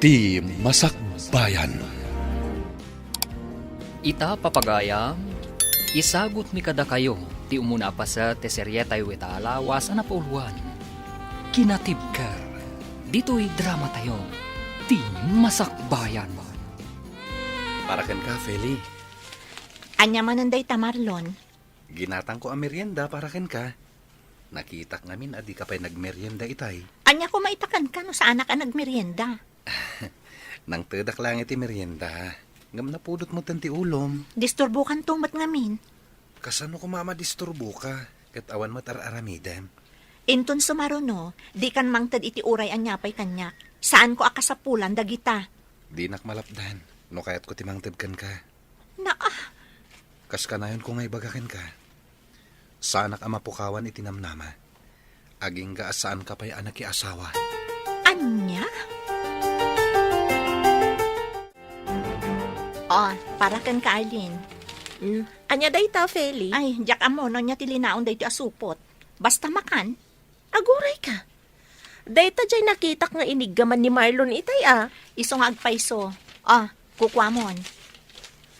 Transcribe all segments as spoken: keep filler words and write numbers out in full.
Ti Masakbayan. Ita, papagayam, isagutmi kadakayo ti umuna a paset ti serietayo ita a lawas a napauluan, Kinatibker. Ditoy dramatayo, Ti Masakbayan. Para kenka, Feli. Ania manen dayta, Marlon? Ginatangko a merienda para kenka. Nakitak ngamin a dika pay nagmerienda itay. Ania koma ita kenka no saanak a nagmerienda? Nangtedak laeng iti merienda. Ngem napudot metten ti ulom. Disturbokanto met ngamin. Kasano koma a madisturboka? Ket awan met ar-aramidem. Inton sumaruno, dikan mangted iti uray ania pay kaniak. Saanko a kasapulan dagita. Dinak malapdan no kayatko ti mangted kenka. Naa. Kas kanayonko nga ibaga kenka, saanak a mapukawan iti namnama. Agingga a saanka pay a nakiasawa. Ania? Oh, para kenka, Arlene. Mm, ania dayta, Feli? Ay, diak ammo no ania ti linaon daytoy a supot. Basta makan. Aguray ka. Dayta jay nakitak nga iniggaman ni Marlon itay a. Isu nga agpayso. Ah, kukuamon.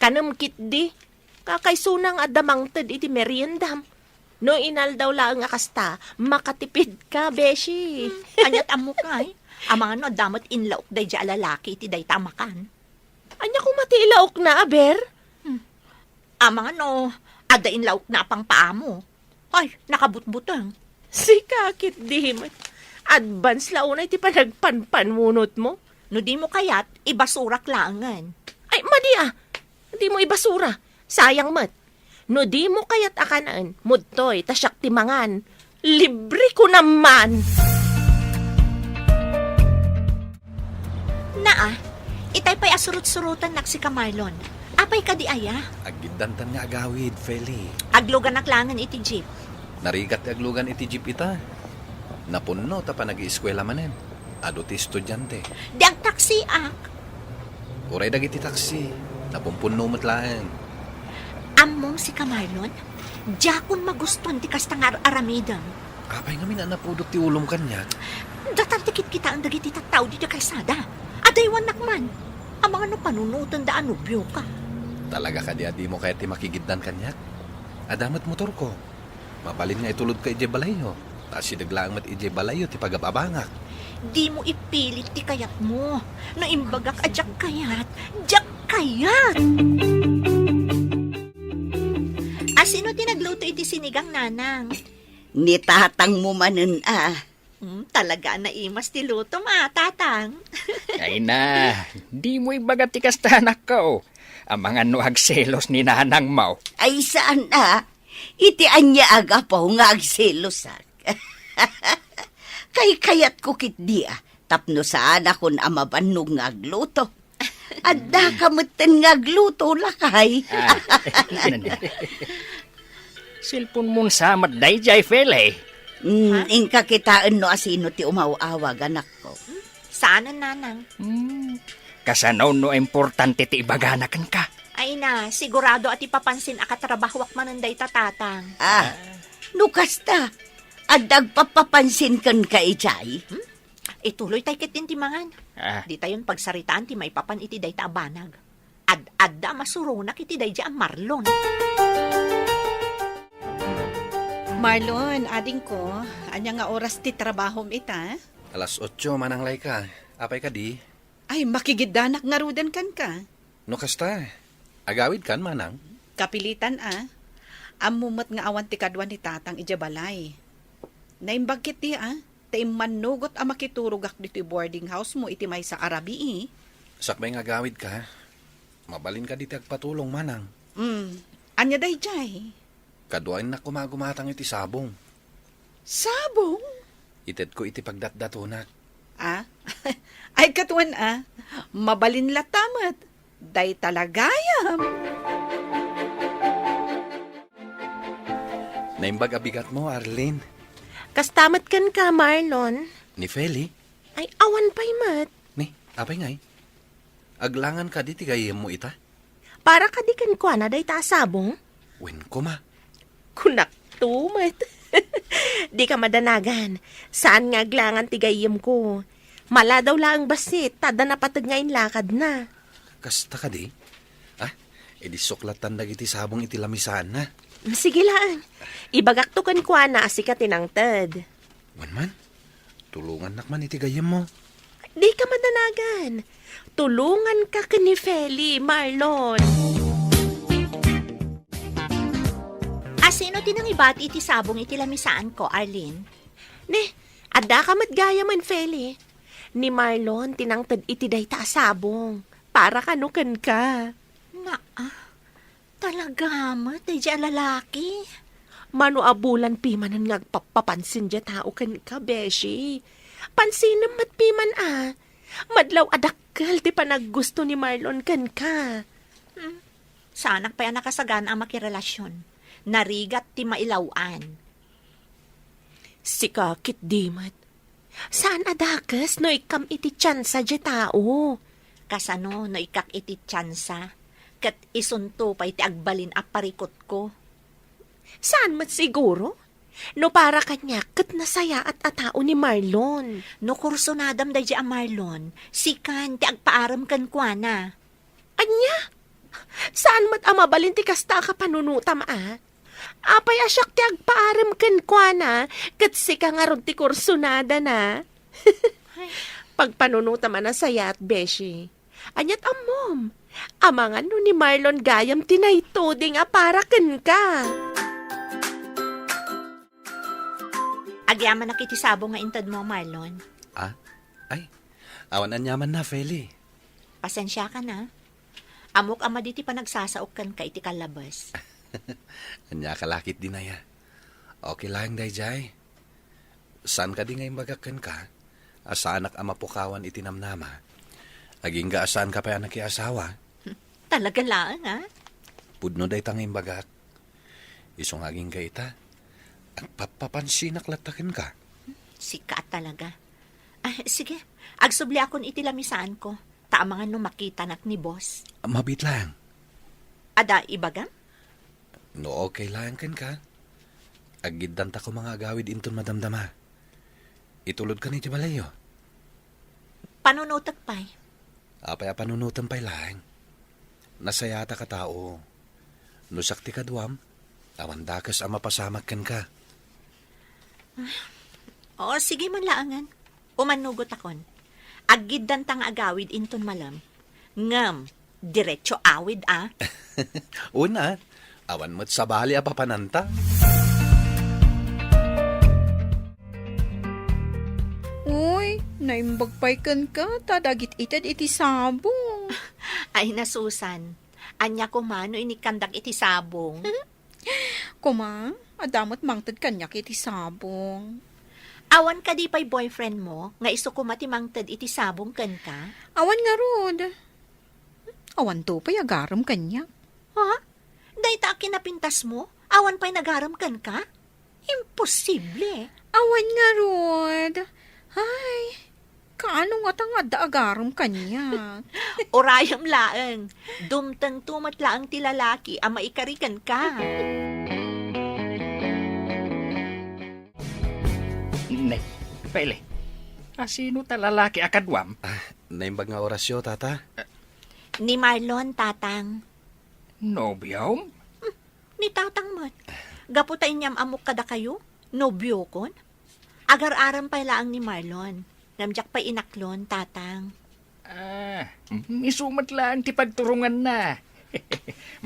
Kanem ketdi. Kakaysona nga adda mangted iti meriendam. No inaldaw laeng a kasta, makatipid ka, beshi. Hmm, aniat ammok ay? Amangan no adda met inlaok daydiay a lalaki iti dayta a makan. Ania koma ti ilaokna, aber? Hmm. Amangan no adda inlaokna a pangpaamo. Ay, nakabutbuteng. Sika ketdi met. Advance la unay ti panagpanpanunotmo. No dimo kayat, ibasurak laengen. Ay, madi a. Dimo ibasura. Sayang met. No dimo kayat a kanaen, mudtoy, ta siak ti mangan. Libre ko naman! Naa, itay pay a surot-surotennak sika, Marlon. Apay kadi aya? Aggiddantan nga agawid, Feli. Agluganak laengen iti jeep. Narigat ti aglugan iti jeep ita. Napunno ta panagieskuela manen. Adu ti estudiante. Di agtaksiak. Uray dagiti taksi, napumpunno met laeng. Ammom sika, Marlon? Diakon magustuan ti kasta nga ar-aramidem. Apay ngamin a napudot ti ulom kaniak? Datar ti kitkitaen dagiti tattao ditoy kalsada. Adaywannak man. Amangan no panunotenda a nobioka. Talaga kadi a dimo kayat ti makigiddan kaniak? Adda met motorko. Mabalin nga itulodka idiay balayyo. Ta asideg laeng met idiay balayyo ti pagab-abangak. Dimo ipilit ti kayatmo. No imbagak a diak kayat, diak kayat! A, sino ti nagluto iti sinigang, Nanang? Ni tatangmo manen a. Hmm, talaga a naimas ti lutom a, Tatang. Ay na, dimo ibaga ti kasta, anakko. Amangan no agselos ni nanangmo. Ay, saan a? Iti ania a gapu nga agselosak? Kaykayatko ketdi a, tapno saanakon a mabannog nga agluto. Addaka metten nga agluto, lakay. Ah, cellphone-mon sa met daydiay, Feli. Mm, inka kitaen no asino ti umaw-awag, anakko. Saanen, Nanang. Hmm, kasano no importante ti ibagana kenka? Ay na, sigurado a ti papansin a katrabahoak manen dayta, Tatang. Ah, no kasta, adda agpapapansin kenka idiay? Hmm? Ituloytay ketdin ti mangan. Ah. Ditayon pagsaritaan ti maipapan iti dayta a banag. Ad-adda a masuronak iti daydiay a Marlon. Marlon, adingko, ania nga oras ti trabahom ita? Alas otso, Manang Laika. Apay kadi? Ay, makigiddanak ngaruden kenka. No kasta, agawidkan, Manang? Kapilitan a. Ammom met nga awan ti kadua ni Tatang idiay balay. Naimbag ketdi a, ta immannugot a makiturogak ditoy boarding house mo iti maysa a rabii. Sakbay nga agawidka, mabalinka ditoy agpatulong, Manang. Mm. Ania daydiay? Kaduaennak koma a gumatang iti sabong. Sabong? Itedko iti pagdatdatonak. Ah? Ay, katuan a. Mabalin latta met. Dayta la gayam. Naimbag a bigatmo, Arlene. Kasta met kenka, Marlon. Ni Feli? Ay, awan pay met. Ni, apay ngay? Aglangan kadi ti gayyemmo ita? Para kadi kenkuana dayta a sabong? Wen koma. Kunakto met. Dika madanagan. Saan nga aglangan ti gayyemko. Maladaw laeng bassit, ta adda napateg nga inlakadna. Kasta kadi? Ah, idi suklatan dagiti sabong iti lamisaanna. Sige laeng. Ibagakto kenkuana a sika ti nangted. Wen man, tulongannak man iti gayyemmo. Dika madanagan. Tulonganka ken ni Feli, Marlon. Asino ti nangibati iti sabong iti lamisaanko, Arlene? Ne, addaka met gayamen, Feli. Ni Marlon ti nangted iti dayta a sabong. Para kano kenka. Naa, talaga met, daydiay a lalaki. Mano a bulan pimanen nga agpappapansin diay tao kenka, beshi. Pansinem met piman a. Madlaw a dakkel ti panaggusto ni Marlon kenka. Hmm. Saanak pay a nakasagana a makirelasion. Narigat ti mailaw-an. Sika ketdi met. Saan a dakes no ikkam iti tiansa diay tao? Kasano no ikkak iti tiansa, ket isunto pay ti agbalin a parikutko? Saan met siguro? No para kaniak, ket nasayaat a tao ni Marlon. No kursunadam daydiay a Marlon, sikan ti agpaarem kenkuana. Ania? Saan met a mabalin ti kasta a kapanunotam a? Apay a siak ti agpaarem kenkuana, ket sika ngarud ti kursunadana? Ay. Pagpanunotam a nasayaat, beshi. Aniat ammom? Amangan no ni Marlon gayam ti naituding a para kenka. Agyamanak iti sabong nga intedmo, Marlon. Ah? Ay, awan aniamanna, Feli. Pasensiakan a. Ammok a madi ti panagsasaok kenka iti kallabes. Ania ka la ketdi, Nay, a? Okay laeng daydiay. Saan kadi nga imbagak kenka a saanak a mapukawan iti namnama, agingga a saanka pay a nakiasawa? Talaga laeng, a? Pudno dayta nga imbagak. Isu nga agingga ita, agpappapansinak latta kenka. Sika talaga. Ah, sige, agsubliakon iti lamisaanko, ta amangan no makitanak ni boss. Mabiit laeng. Adda ibagam? No okay laeng kenka, aggiddanta koma nga agawid inton madamdama. Itulodkan iti balayyo. Panunotek pay. Apay a panunotem pay laeng? Nasayaatak a tao. No siak ti kaduam, awan dakes a mapasamak kenka. O, sige man laengen. Umannugotakon. Aggiddanta nga agawid inton malem. Ngem, diretso awid a. Una, awan met sabali a papananta. Uy, naimbag pay kenka ta dagit ited iti sabong. Ay, nasusan. Ania koma no inikkandak iti sabong? Koma, adda met mangted kaniak iti sabong. Awan kadi pay boyfriend mo nga isu koma ti mangted iti sabong kenka? Awan ngarud. Awanto pay agarem kaniak. Ha? Dayta a kinapintas mo, awan pay nagarem kenka? Imposible. Awan ngarud. Ay, kaano ngata nga adda agarem kaniak? Urayem laeng. Dumtengto met laeng ti lalaki a maikari kenka. Ne, Feli, asino ta lalaki a kaduam? Ah, naimbag nga Horacio, tata. Ni Marlon, tatang. Nobiom? Hmm, ni tatang met. Gapu ta inyam-ammok kadakayo, nobiokon. Agar-arem pay laeng ni Marlon. Ngem diak pay inaklon, tatang. Ah, mm, isu met laeng ti pagturonganna.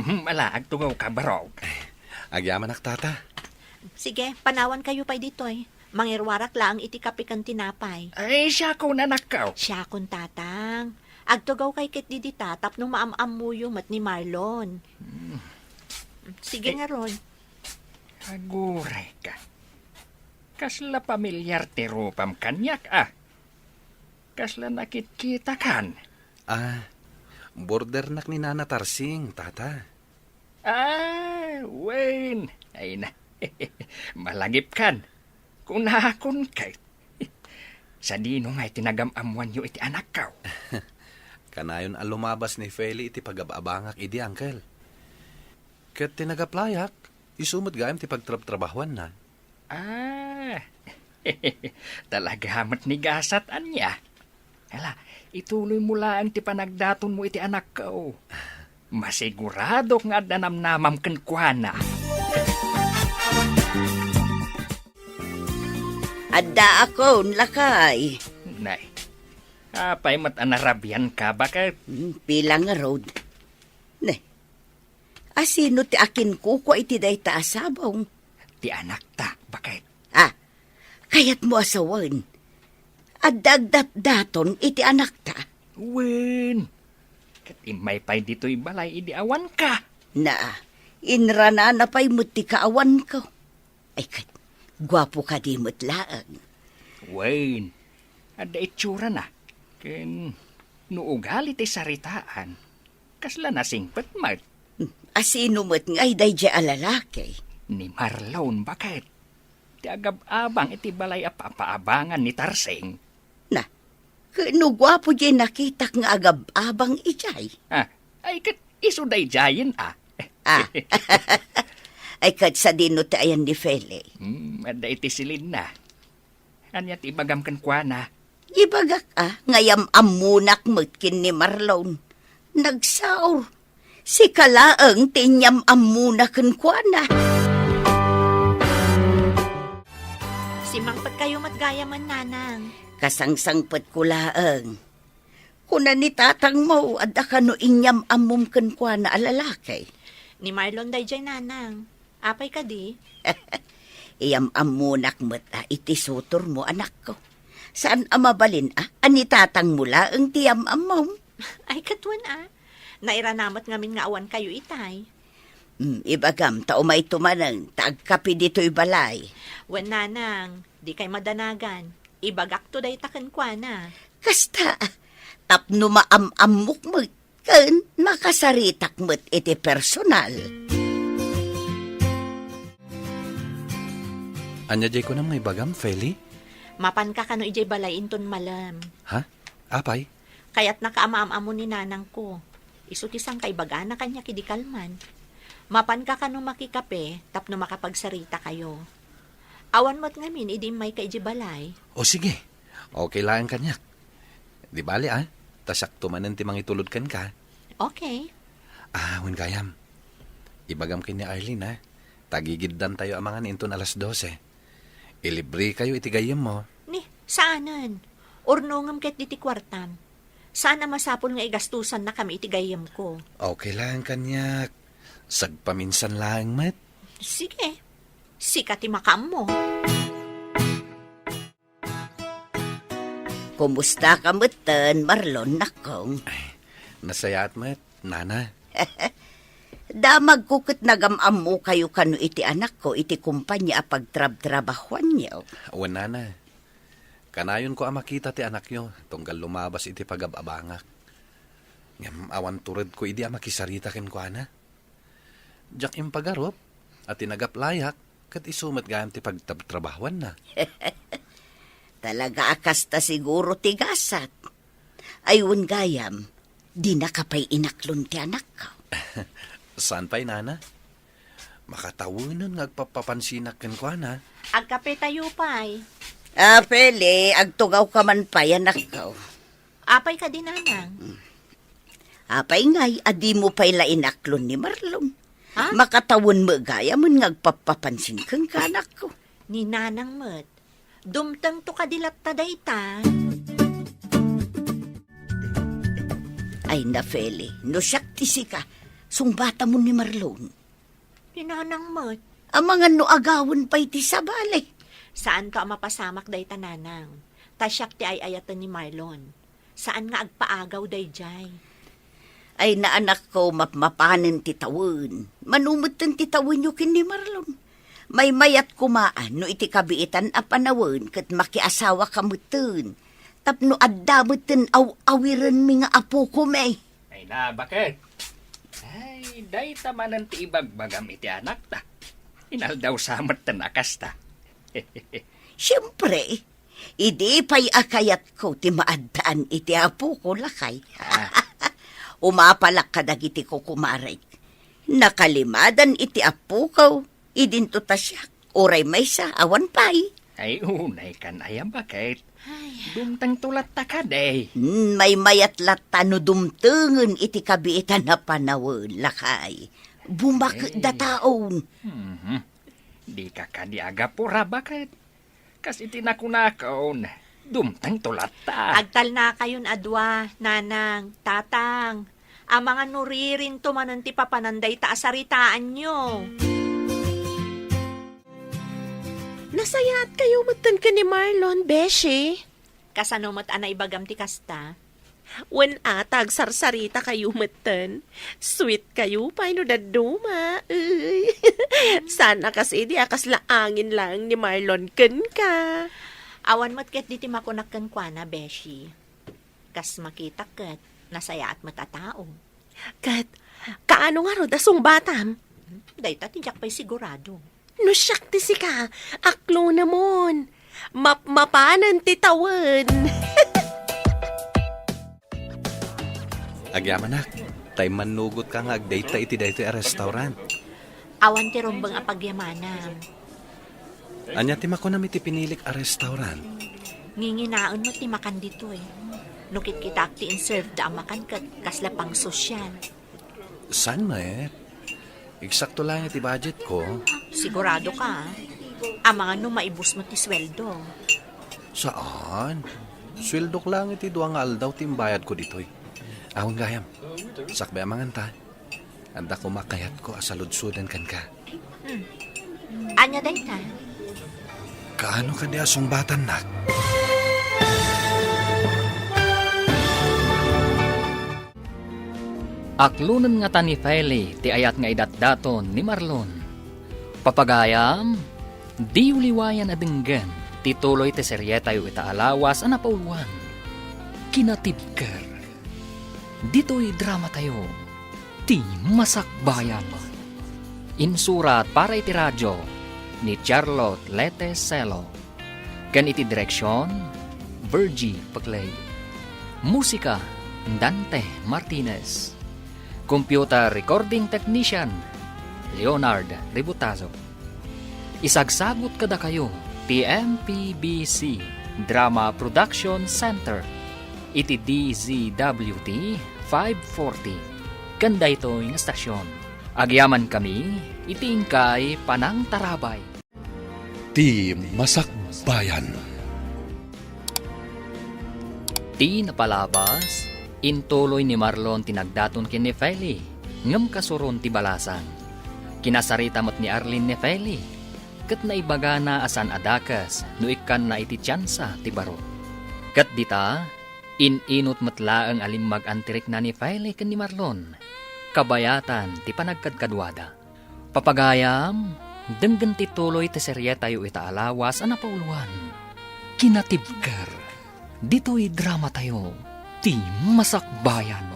Mm, ala, agtugawka, barok. Agyamanak, tata. Sige, panawankayo pay ditoy. Mangiruarak laeng iti kape ken tinapay. Ay, siakon, anakko. Siakon, tatang. Agtugawkay ketdi dita tapno maam-ammoyo met ni Marlon. Hmm. Sige Eh, ngarud. Aguray ka. Kasla pamilyar ti rupam kaniak, a. Kasla nakitkitakan. Ah, bordernak ni Nana Tarsing, tata. Ah, wen. Ay na. Malagipkan. Kunakon kay. Sadino nga iti nagam-ammoanyo iti anakko? Kanayon a lumabas ni Feli iti pagab-abangak idi, uncle. Ket ti nag-applyak, isu met gayam ti pagtrabtrabahuanna. Ah, talaga met ni gasat, ania? Ala, ituloy mo laeng ti panagdatonmo iti anakko. Masiguradok nga adda namnamam kenkuana. Addaakon, lakay. Nay, apay met a narabianka, baket? Hmm, pila ngarud? Ne, asino ti akinkukua iti dayta a sabong? Ti anakta, baket? Ah, kayatmo a sawen, adda agdatdaton iti anakta? Wen, ket immay pay ditoy balay idi awanka. Na, inranana pay met ti kaawanko. Ay ket, guapo kadi met laeng. Wen, adda itsurana. Ken no ugali ti saritaan, kasla nasingpet met. Asino met ngay daydiay a lalaki? Ni Marlon, baket? Ti agab-abang iti balay a papaabangan ni Tarsing. Na, ket no guapo diay nakitak nga agab-abang idiay? Ah, ay ket isu daydiayen, ah. Ah. Ay ket sadino ti ayan ni Feli? Hmm, adda iti silinna. Ania ti ibagam kenkuana? Ibagak, ah, nga yam-ammonak met ken ni Marlon. Nagsaor. Sika laeng ti inyam-ammona kenkuana. Simmangpetkayo met gayamen, nanang. Kasangsangpetko laeng. Kuna ni tatangmo, adda kano inyam-ammom kenkuana a lalaki? Ni Marlon daydiay, nanang. Apay kadi? Iyam-ammonak met a iti sutormo, anakko. Saan a mabalin a, a ni tatangmo laeng ti yam-ammom? Ay, ket wen a. Nairana met ngamin nga awankayo itay. Hmm, ibagam ta umayto manen, ta agkape ditoy balay. Wen, nanang, dikay madanagan. Ibagakto dayta kenkuana. Kasta, tapno maam-ammok met, ken makasaritak met iti personal. Ania diay kunam nga ibagam, Feli? Mapanka kano idiay balay inton malem. Ha? Apay? Kayatnaka a maam-ammo ni nanangko. Isu ti sangkaibagana kaniak idi kalman. Mapanka kano makikape tapno makapagsaritakayo. Awan met ngamin idi immayka idiay balay. O sige. Okay laeng kaniak. Di bale, ah. Ta siakto manen ti mangitulod kenka. Okay. Ah, wen gayam. Ibagam ken ni Arlene, ah. Tagigiddantayo a mangan inton alas dose. Ilibrekayo iti gayyemmo. Ni, saanen. Urnongem ketdi ti kuartam. Saan a masapul nga igastosannakami iti gayyemko. Okay laeng kaniak. Sagpaminsan laeng met. Sige. Sika ti makaammo. Kumustaka metten, Marlon, nakong? Ay, nasayaat met, nana. Damagko ket nagam-ammokayo kano iti anakko iti kompania a pagtrabtrabahuanyo. Wen, nana. Kanayonko a makita ti anakyo, tunggal lumabas iti pagab-abangak. Ngem awan turedko idi a makisarita kenkuana. Diak impagarup a ti nagaplayak ket isu met gayam ti pagtrabtrabahuanna. Talaga a kasta siguro ti gasat. Ay, wen gayam, dinaka pay inaklon ti anakko. Saan pay, nana? Makatawenen nga agpappapansinak kenkuana. Agkapetayo pay. Ah, Feli, agtugawka man pay, anakko. Apay kadi, nanang? Apay ngay a dimo pay la inaklon ni Marlon? Ha? Makatawen met gayamen nga agpappapansin kenka, anakko. Ni nanang met. Dumtengto kadi latta dayta? Ay na, Feli, no siak ti sika, sungbatamon ni Marlon. Ni nanang met. Amangan no agawen pay ti sabali. Saanto a mapasamak dayta, nanang. Ta siak ti ay-ayaten ni Marlon. Saan nga agpaagaw daydiay. Ay, naanakko, mapmapanen ti tawen. Mano metten ti tawenyo ken ni Marlon. Maymayat koma no iti kabiitan a panawen ket makiasawaka metten. Tapno adda metten aw-awirenmi nga apokomi. Ay na, baket? Ay, dayta manen ti ibagbagam iti anakta. Inaldaw sa metten a kasta. Siempre, idi pay a kayatko ti maaddaan iti apoko, lakay. Ah. Umapalak kadagiti kukumarek. Nakalimadan iti apoko, idinto ta siak. Uray maysa, awan pay. Ay, unay kan aya, baket? Ay. Dumtengto latta kadi. Hmm, maymayat latta no dumtengen iti kabiitan a panawen, lakay. Bumaketda taon. Mhm. Dika kadi agapura baket. Kas iti nakunakon, dumtengto latta. Agtalnakayon a dua, nanang, tatang. Amangan no ririnto manen ti papanan dayta a saritaanyo. Nasayaat kayo metten ken ni Marlon, beshi. Kasano met a naibagam ti kasta? Wen a, ta agsarsarita kayo metten. Sweet kayo pay no dadduma. Uy. Saan a kas idi a kasla angin laeng ni Marlon kenka. Awan met ketdi ti makunak kenkuana, beshi. Kas makitak ket, nasayaat met a tao. Ket, kaano ngarud a sungbatam? Dayta ti diak pay sigurado. No siak ti sika, aklonemon. Mapmapanen ti tawen. Agyamanak, tay mannugot ka nga agdayta iti daytoy a restaurant. Awan ti rumbeng a pagyamanam. Ania ti makunam iti pinilik a restaurant? Nginginaen met ti makan ditoy. No kitkitaak ti inserve da a makan ket kasla pangsosyal. Saan met? Eksakto lang iti budget ko. Sigurado ka, ah? Amangan no maibus mo ti sweldo. Saan? Sweldok lang iti dua nga aldaw ti imbayad ko ditoy. Awan gayam. Sakbay amangan ta. Adda koma kayatko a saludsoden kenka. Hmm. Ania dayta? Kaano kadi a sungbatannak? Aklonen ngata ni Feli ti ayat nga idatdaton ni Marlon. Papagayam, diyo liwayan a denggen ti tuloy ti serietayo ita a lawas a napauluan. Kinatibker. Ditoy dramatayo, ti Masakbayan. Insurat para iti radio ni Charlotte Lete Celo. Ken iti direksion, Virgie Paclay. Musika, Dante Martinez. Computer recording technician, Leonard Ributazo. Isagsagut kadakayo ti M P B C Drama Production Center iti D Z W T five forty. Ken daytoy nga stasyon, agyamankami iti inkay panangtarabay. Ti Masakbayan. Ti napalabas, intuloy ni Marlon ti nagdaton ken ni Feli, ngem kasuron ti balasang. Kinasarita met ni Arlene ni Feli, ket naibagana a saan a dakes no ikkanna iti tiansa ti baro. Ket dita, in-inut met laeng a limmag-antirikna ni Feli ken ni Marlon, kabayatan ti panagkadkaduada. Papagayam, denggen ti tuloy ti serietayo ita a lawas a napauluan. Kinatibker. Ditoy dramatayo, ti Masakbayan.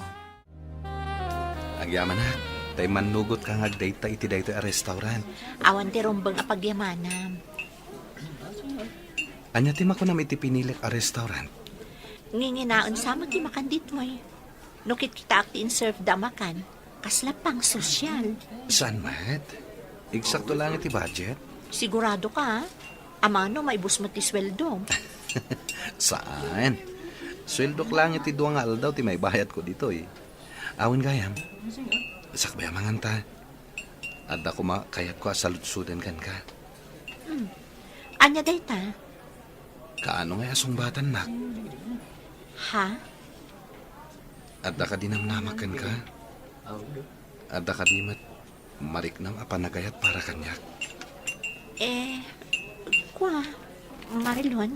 Agyamanak, tay mannugot ka nga agdayta iti daytoy a restaurant. Awan ti rumbeng a pagyamanam. Ania ti makunam iti pinilik a restaurant? Nginginaen sa met ti makan ditoy. No kitkitaak ti inserve da a makan, kasla pangsosyal. Saan met? Eksakto lang iti budget. Sigurado ka, ha? Amangan no maibus met ti sweldo. Saan? Sweldok lang iti dua nga aldaw ti maibayad ko ditoy. Awan gayam. Sakbay a manganta. Adda koma kayatko a saludsoden kenka. Hmm. Ania dayta? Kaano ngay a sungbatannak? Ha? Adda kadi namnamak kenka? Adda kadi met mariknam a panagayat para kaniak? Eh, kua, Marilon?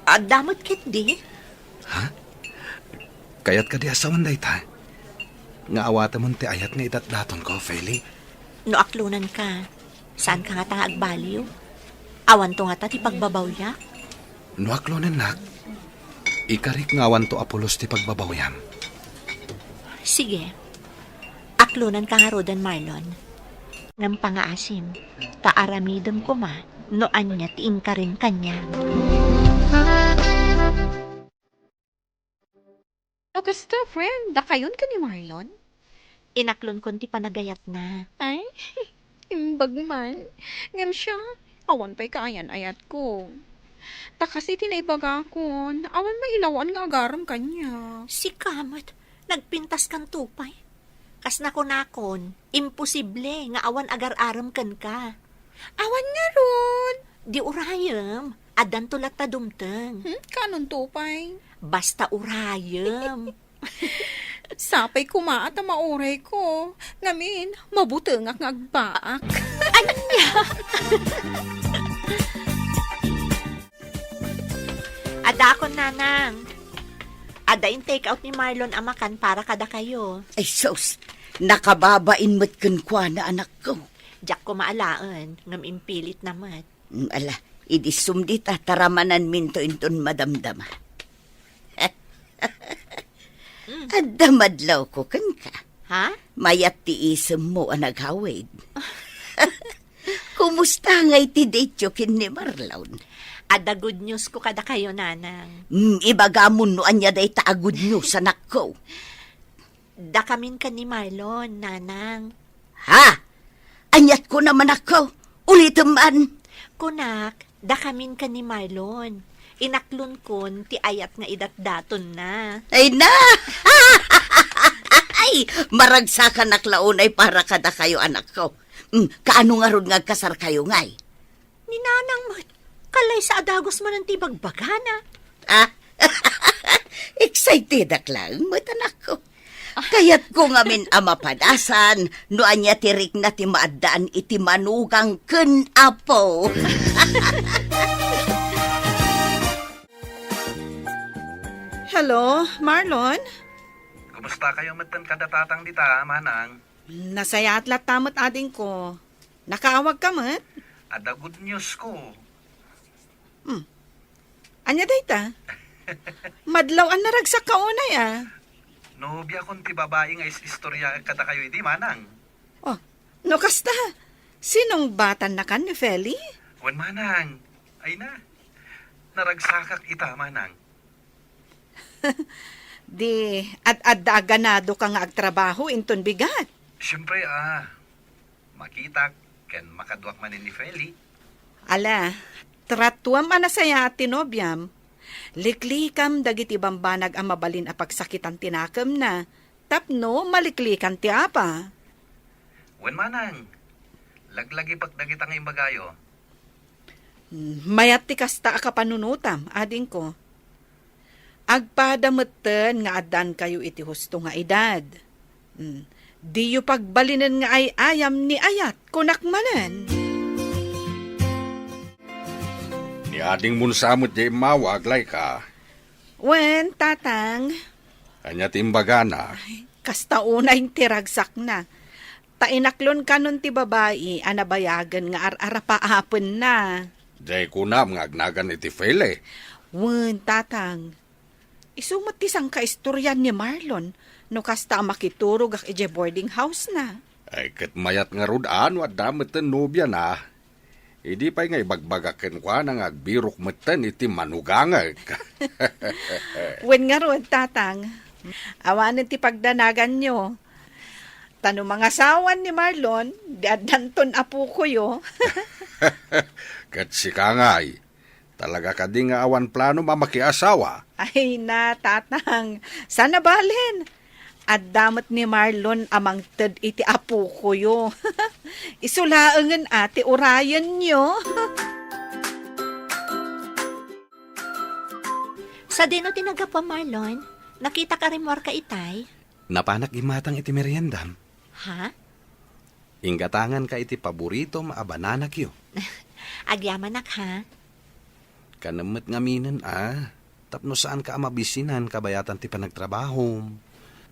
Adda met ketdi? Ha? Kayat kadi a sawen dayta? Nga awatemon ti ayat nga idatdatonko, Feli? No aklonanka, saanka ngata nga agbaliw? Awanto ngata ti pagbabawyak? No aklonennak, ikarik nga awanto a pulos ti pagbabawyam. Sige. Aklonanka ngaruden, Marlon. Ngem pangaasim, ta aramidem koma no ania ti inkarim kaniak. O kasta, friend, dakayon ken ni Marlon? Inaklonkon ti panagayatna. Ay, imbag man. Ngem siya, awan pay kaayan-ayatko. Ta kas iti naibagakon, awan mailawan nga agarem kaniak. Sika met, nagpintaskan pay. Kas nakunakon, imposible nga awan agar-arem kenka. Awan ngarud. Di urayem, addanto latta dumteng. Hmm, kaanonto pay? Basta urayem. Sapay koma ta maurayko. Ngamin, mabutengak nga agbaak. Ania? Addaakon, Nanang. Adda in-take out ni Marlon a makan para kadakayo. Ay, sus! Nakababain met kenkuana, anakko. Diak koma alaen, ngem impilitna met. Mm, ala, idi sumdita, taramananminto inton madamdama. Mm. Adda madlawko kenka. Ha? Mayat ti isemmo a naghawid. Kumusta ngay ti date-yo ken ni Marlon? Adda good news ko kadakayo, Nanang. Mm, ibagamon no ania dayta a good news, anakko. Dakamin ken ni Marlon, Nanang. Ha? Aniat kunam, anakko? Ulitem man. Kunak, dakamin ken ni Marlon. Inaklonkon ti ayat nga idatdatonna. Ay na! Ay, maragsakanak la unay para kadakayo, anakko. Mm, kaano ngarud nga agkasarkayo ngay? Ni Nanang met, kalaysa a dagus manen ti bagbagana. Ah? Excitedak laeng met, anakko. Kayatko ngamin a mapadasan no ania ti rikna ti maaddaan iti manugang ken apo. Hello, Marlon? Kumusta kayo metten kada tatang dita, Manang? Nasayaat latta met, adingko. Nakaawagka met? Adda good news ko. Hmm. Ania dayta? Madlaw a naragsakka unay, a. Nobiakon ti babai nga is-istorya kadakayo idi, Manang. Oh, no kasta, sinungbatannakan ni Feli? Wen, Manang. Ay na. Naragsakak ita, Manang. Di, ad-adda a ganadoka nga agtrabaho inton bigat. Siempre, a. Makitak ken makaduak manen ni Feli. Ala, tratuam a nasayaat ti nobiam. Liklikam dagiti bambanag a mabalin a pagsakitan ti nakemna, tapno maliklikan ti apa. Wen, Manang, laglagipek dagita nga imbagayo. Hmm, mayat ti kasta a kapanunotam, adingko. Agpada metten nga addankayo iti husto nga edad. Hmm, diyo pagbalinen nga ay-ayam ni ayat, kunak manen. Ni adingmon sa met diay immawag, Laika. Wen, tatang. Ania ti imbagana? Ay, kasta unay ti ragsakna. Ta inaklon kanon ti babai a nabayagen nga ar-arapaapenna. Diay kunam nga agnagan iti Feli. Wen, tatang. Isu met ti sangkaistorian ni Marlon no kasta a makiturogak idiay boarding house na. Ay, ket mayat ngarud a no adda metten nobiana. Idi pay nga ibagbagak kenkuana nga agbirok metten iti manugangek. Wen ngarud, tatang, awanen ti pagdanaganyo. Ta no mangasawan ni Marlon, di addanton apokoyo. Ket sika ngay, talaga kadi nga awan planom a makiasawa? Ay na, tatang, saan a balen. Adda met ni Marlon a mangted iti apokoyo. Isu laengen a ti urayenyo. Sadino ti naggapuam, Marlon? Nakitak a rimmuarka itay. Napanak gimmatang iti meriendam. Ha? Inggatanganka iti paboritom a banana cue. Agyamanak, ha? Kanem met ngaminen a, tapno saanka a mabisinan kabayatan ti panagtrabahom.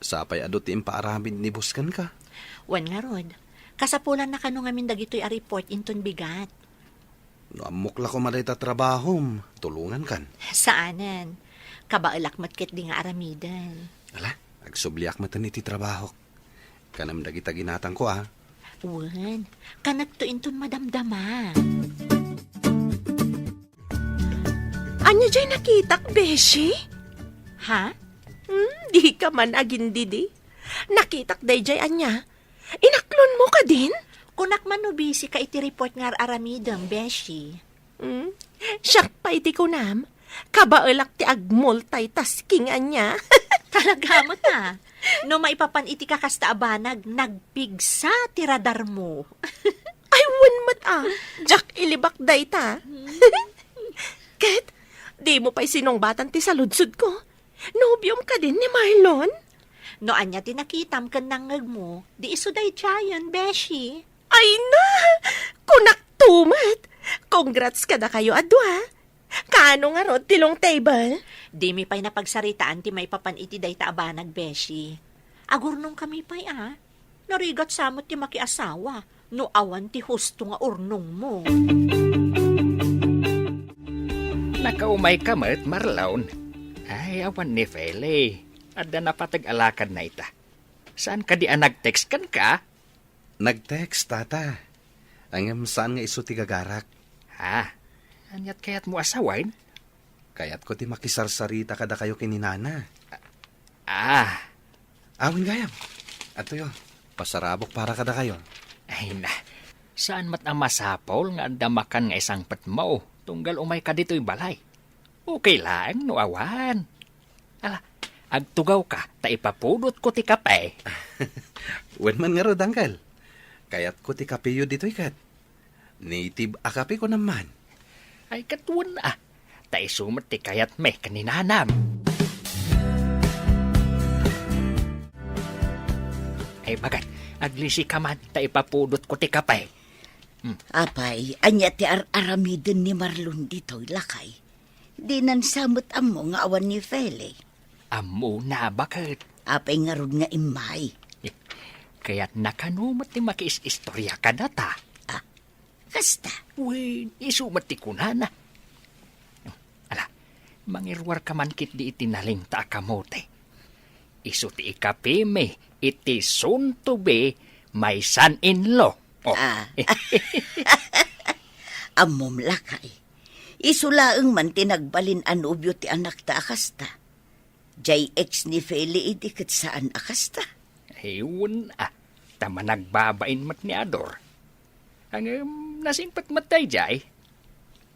Sapay adu ti impaaramid ni boss kenka. Wen ngarud, kasapulanna kano ngamin dagitoy a report inton bigat. No ammok la koma dayta trabahom, tulongankan. Saanen. Kabaelak met ketdi nga aramiden. Ala, agsubliak metten iti trabahok. Kanem dagita ginatangko, a. Wen, kanekto inton madamdama. Ania jay nakitak, beshi? Ha? Hmm, dika man agindidi. Nakitak dayjay ania? Inaklonmo kadin? Kunak man no bisika iti report nga ar-aramidem, beshi. Hmm? Siak pay ti kunam, kabaelak ti agmultitasking ania. Talaga met a. No maipapan iti kakasta a banag, nagpigsa ti radarmo. Ay, wen met a. Diak ilibak dayta. Ket, dimo pay sinungbatan ti saludsodko. Nobiom kadi ni Marlon? No ania ti nakitam ken nangngegmo, di isu daydiayen, beshi. Ay na! Kunak to met! Congrats kadakayo a dua. Kaano ngarud ti long table? Dimi pay napagsaritaan ti maipapan iti dayta a banag, beshi. Agurnongkami pay a. Narigat sa met ti makiasawa no awan ti husto nga urnongmo. Nakaumayka met, Marlon. Ay, awan ni Feli. Adda napateg a lakadna ita. Saan kadi a nag-text kenka? Nag-text, tata. Ngem saan nga isu ti gagarak. Ha? Ania't kayatmo a sawen? Kayatko ti makisarsarita kadakayo ken ni nana. Ah. Awen gayam. Adtoyo, pasarabok para kadakayo. Ay na, saan met a masapul nga adda makan nga isangpetmo tunggal umayka ditoy balay. Okay laeng no awan. Ala, agtugawka ta ipapudotko ti kape. Wen man ngarud, Uncle. Kayatko ti kapeyo ditoy ket. Native a kape ko naman. Ay, ket wen a. Ta isu met ti kayatmi ken ni nanam. Ay, bagat, aglisika man ta ipapudotko ti kape. Hmm. Apay, ania ti ar-aramiden ni Marlon ditoy, lakay? Dinan sa met ammo nga awan ni Feli. Ammona, baket. Apay ngarud nga immay? Kayatna kano met ti makiis-istorya kadata. Ah, kasta? Wen, isu met ti kunana. Ala, mangiruarka man ketdi iti nalingta a kamote. Isu ti ikapimi iti soon to be my son-in-law. Oh. Ah. Ammom, lakay. Isu laeng man ti nagbalin a nobio ti anakta a kasta. Jay ex ni Feli idi ket saan a kasta. Ay, wen a. Ta managbabain met ni Ador. Ngem, nasingpet met daydiay.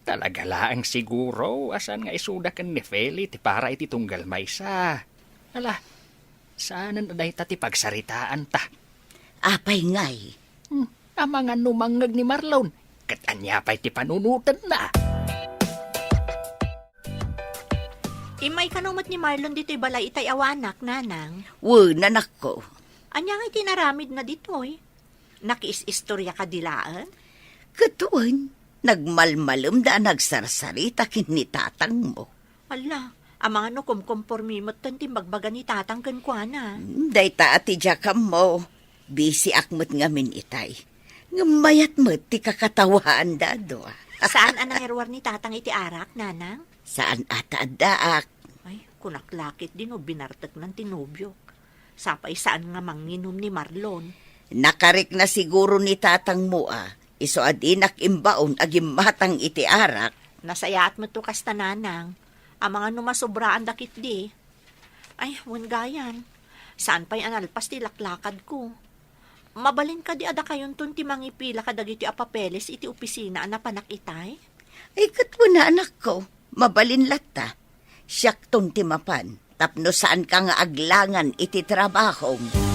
Talaga laeng siguro a saan nga isuda ken ni Feli ti para iti tunggal maysa. Ala, saanen a dayta ti pagsaritaanta. Apay ngay? Hmm, amangan no mangngeg ni Marlon, ket ania pay ti panunotenna? Immay kano met ni Marlon ditoy balay itay awanak, nanang? Wen, anakko. Ania ngay ti inaramidna ditoy? Nakiis-istorya kadi laeng? Ket wen, nagmalmalemda a nagsarsarita ken ni tatangmo. Ala, amangan no kumkompormi metten ti imbagbaga ni tatang kenkuana. Hmm, dayta a ti diak ammo. Bisiak met ngamin itay. Ngem mayat met ti kakatawaanda a dua. Saan a nangiruar ni tatang iti arak, nanang? Saan a ta addaak. Ay, kunak la ketdi no binarteknan ti nobiok. Sapay saan nga manginum ni Marlon. Nakarikna siguro ni tatangmo a, isu a dinak imbaon a gimmatang iti arak. Nasayaat met to kasta, nanang. Amangan no masobraanda ketdi. Ay, wen gayam. Saan pay a nalpas ti laklakadko. Mabalin kadi a dakayonton ti mangipila kadagiti a papeles iti opisina a napanak itay? Ay, ket wen a, anakko, mabalin latta. Siakton ti mapan, tapno saanka nga aglangan iti trabahom.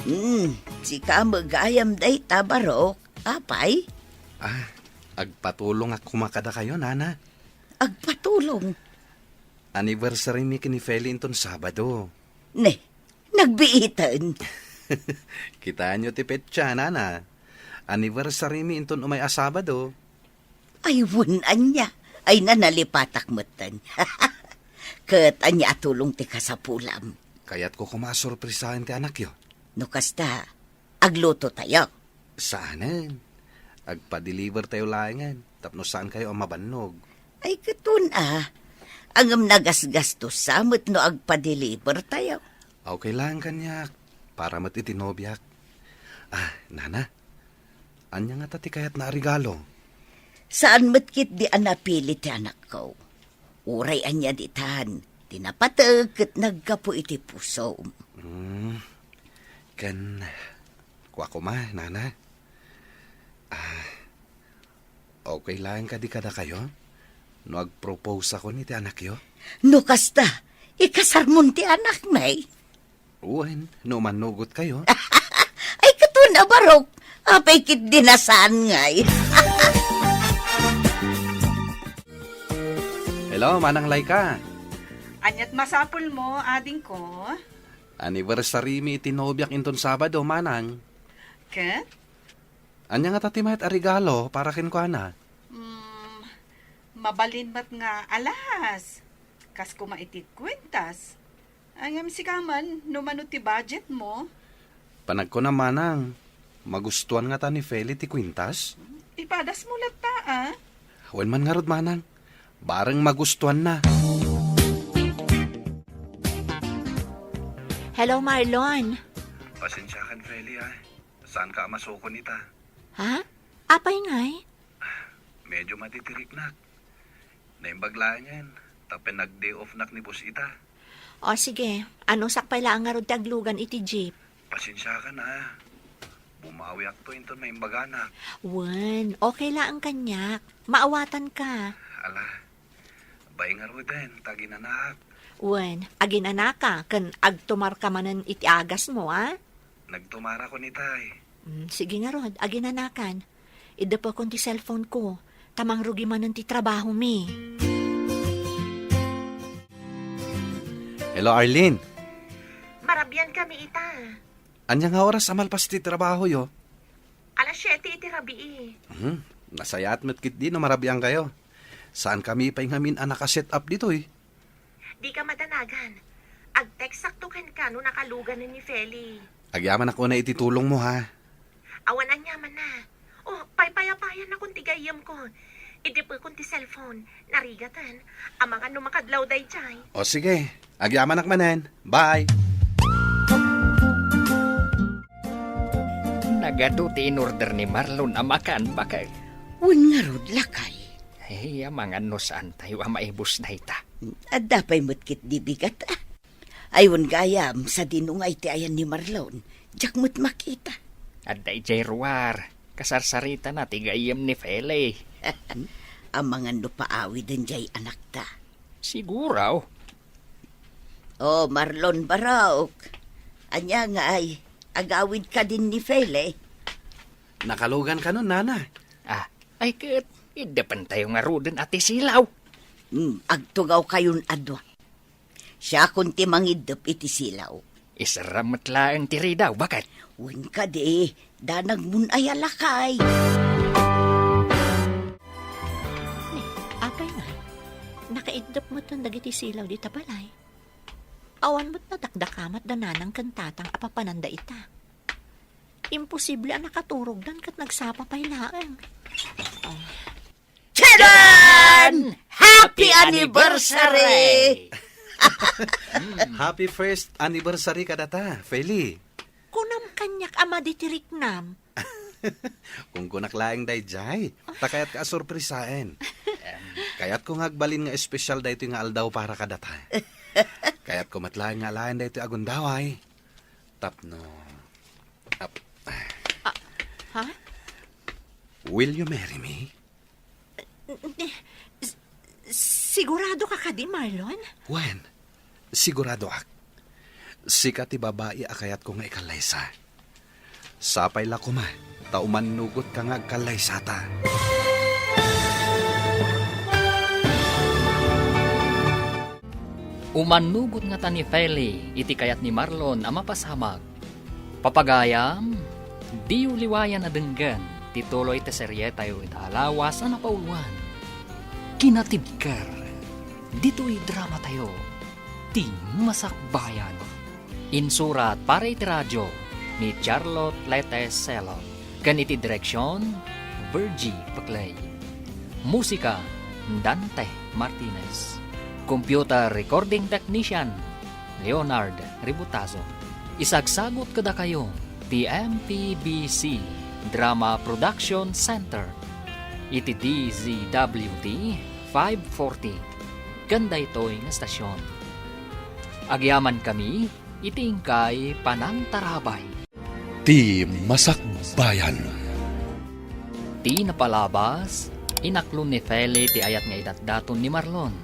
Hmm, sika met gayam dayta, Barok. Apay? Ah, agpatulongak koma kadakayo, nana. Agpatulong? Anniversary mi ken ni Feli inton Sabado. Ne, nagbiiten. Kitaenyo ti petsa, nana. Anniversary mi inton umay a Sabado. Ay, wen ania. Ay, nalipatak metten. Ket ania a tulong ti kasapulam? Kayatko koma a sorpresaen ti anakyo. No kasta, aglutotayo? Saanen. Agpa-deliver tayo laengen, tapno saankayo a mabannog. Ay, ket wen a. Ngem nagasgastosa met no agpa-deliver tayo. Okay lang kaniak, para met iti nobiak. Ah, nana, ania ngata ti kayatna a regalo? Saan met ketdi a napili ti anakko. Uray ania ditan, ti napateg ket naggapu iti pusom. Hmm, ken kua koma, nana. Ah, okay laeng kadi kadakayo no agproposakon iti anakyo? No kasta, ikasarmon ti anakmi? Wen, no mannugotkayo. Ay, katon a barok. Apay ketdi a saan ngay. Hello, Manang Laika. Aniat masapulmo, adingko? Anniversary mi iti nobiak inton Sabado, Manang. Ket? Ania ngata ti mayat a regalo para kenkuana? Hmm, mabalin met nga alahas. Kas koma iti kwintas. Ay, ngem sika man, no mano ti budgetmo? Panagkunam, Manang, magustuan ngata ni Feli ti kwintas? Ipadasmo latta, a? Wen man ngarud, Manang. Bareng magustuanna. Hello, Marlon. Pasensiakan, Feli, a. Saanka a masukon ita? Ha? Apay ngay? Medyo matitiriknak. Naimbag laengen, tapno nag-day off-nak ni boss ita. O sige, anusak pay laeng ngarud ti aglugan iti jeep. Pasensiakan, a. Bumawiakto inton maimbaganak. Wen, okay laeng kaniak. Maawatanka. Ala, bay ngaruden, ta aginanaak. Wen, aginanaka, ken agtumarka manen iti agasmo, a? Nagtumarakon itay. Mm, sige ngarud, aginanakan. Iddepekon ti cellphone ko, ta mangrugi manen ti trabahomi. Hello, Arlene. Marabiankami ita. Ania nga oras a malpas ti trabahoyo? Alas siete iti rabii. Hmm, nasayaat met ketdi no marabiankayo. Saankami pay ngamin a naka-set up ditoy. Dika madanagan. Ag-textsakto kenka no nakaluganen ni Feli. Agyamanak unay iti tulongmo, ha? Awan aniamanna. O, paypayapayannakon ti gayyemko. Iddepekon ti cellphone. Narigaten. Amangan no makadlaw daydiay. O, sige. Agyamanak manen. Bye. Nagadu ti in-order ni Marlon a makan, baket. Wen ngarud, lakay. Ay, amangan no saantayo a maibus dayta. Adda pay met ketdi bigat, a. Ay, wen gayam, sadino ngay ti ayan ni Marlon? Diak met makita. Adda idiay ruar. Kasarsaritana ti gayyem ni Feli. Amangan no paawiden diay anakta. Siguro. O, Marlon Barok. Ania ngay, agawid kadin ni Feli? Nakalugan kanon, nana. Ah, ay ket, iddepentayo ngaruden a ti silaw. Hmm, agtugawkayon a dua. Siakon ti mangiddep iti silaw. Isarram met laeng ti ridaw, baket. Wen kadi, danagmon aya, lakay. Ni, apay ngay, nakaiddep metten dagiti silaw dita balay. Awan met nadakdakamat da nanang ken tatang a papananda ita. Imposible a nakaturogdan ket nagsapa pay laeng. Ah. Tadaan! Happy anniversary! Happy first anniversary kadata, Feli. Kunam kaniak a madi ti riknam. Kunkunak laeng daydiay, ta kayatka a sorpresaen. Kayatko nga agbalin nga espesyal daytoy nga aldaw para kadata. Kayatko met laeng nga alaen daytoy a gundaway. Tapno, ap-, Ah, ha? Will you marry me? S-, sigurado ka kadi, Marlon? Wen, siguradoak. Sika ti babai a kayatko nga ikallaysa. Sapay la koma, ta umannugot ka nga agkallaysata. Umannugot ngata ni Feli iti kayat ni Marlon a mapasamak. Papagayam, diyo liwayan a denggen ti tuloy ti serietayo ita a lawas a napauluan, Kinatibker, ditoy dramatayo, Ti Masakbayan. Insurat para iti radio ni Charlotte Lete Selon ken iti direksion, Virgie Peclay. Musika, Dante Martinez. Computer recording technician, Leonard Ributazo. Isagsagut kadakayo ti M P B C Drama Production Center iti D Z W T five forty ken daytoy nga estasion. Agyamankami iti inkay panangtarabay. Ti Masakbayan. Ti napalabas, inaklon ni Feli ti ayat nga idatdaton ni Marlon.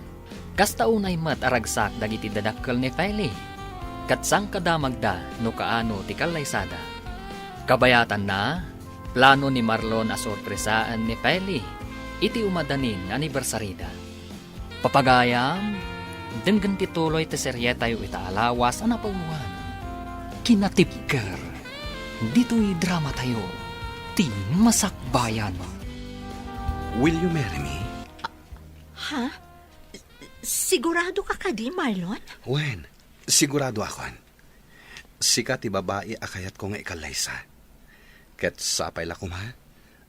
Kasta unay met a ragsak dagiti dadakkel ni Feli, ket sangkadamagda no kaano ti kallaysada. Kabayatanna, plano ni Marlon a sorpresaen ni Feli iti umadanin nga anibersarida. Papagayam, denggen ti tuloy ti serietayo ita a lawas a napauluan, Kinatibker. Ditoy dramatayo, Ti Masakbayan. Will you marry me? Ha? Sigurado ka kadi, Marlon? Wen, sigurado akon. Sika ti babai a kayatko nga ikallaysa. Ket sapay la koma,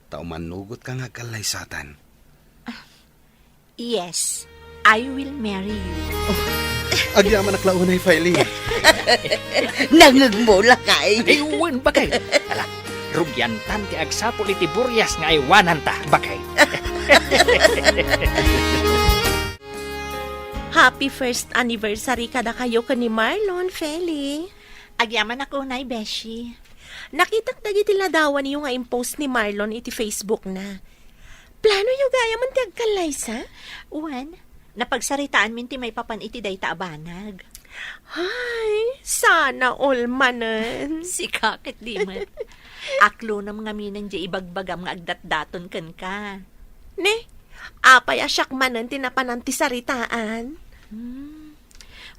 ta umanugot ka nga agkallaysatan. Yes, I will marry you. Agyamanak la unay, Feli. Nangngegmo, lakay. Ay, wen, bakay. Ala, rugiantan ti agsapul iti burias nga aywananta, bakay. Happy first anniversary kadakayo ken ni Marlon, Feli. Agyamanak unay, Beshi. Nakitak dagiti ladawanyo nga impost ni Marlon iti Facebook na. Planoyo gayam ti agkallaysa? Wen, napagsaritaanmin ti maipapan iti dayta a banag. Ay, sana all manen. Sika ket di met. Aklonam ngamin diay ibagbagam nga agdatdaton kenka. Ne, apay a siak manen ti napanan ti saritaan? Hmm.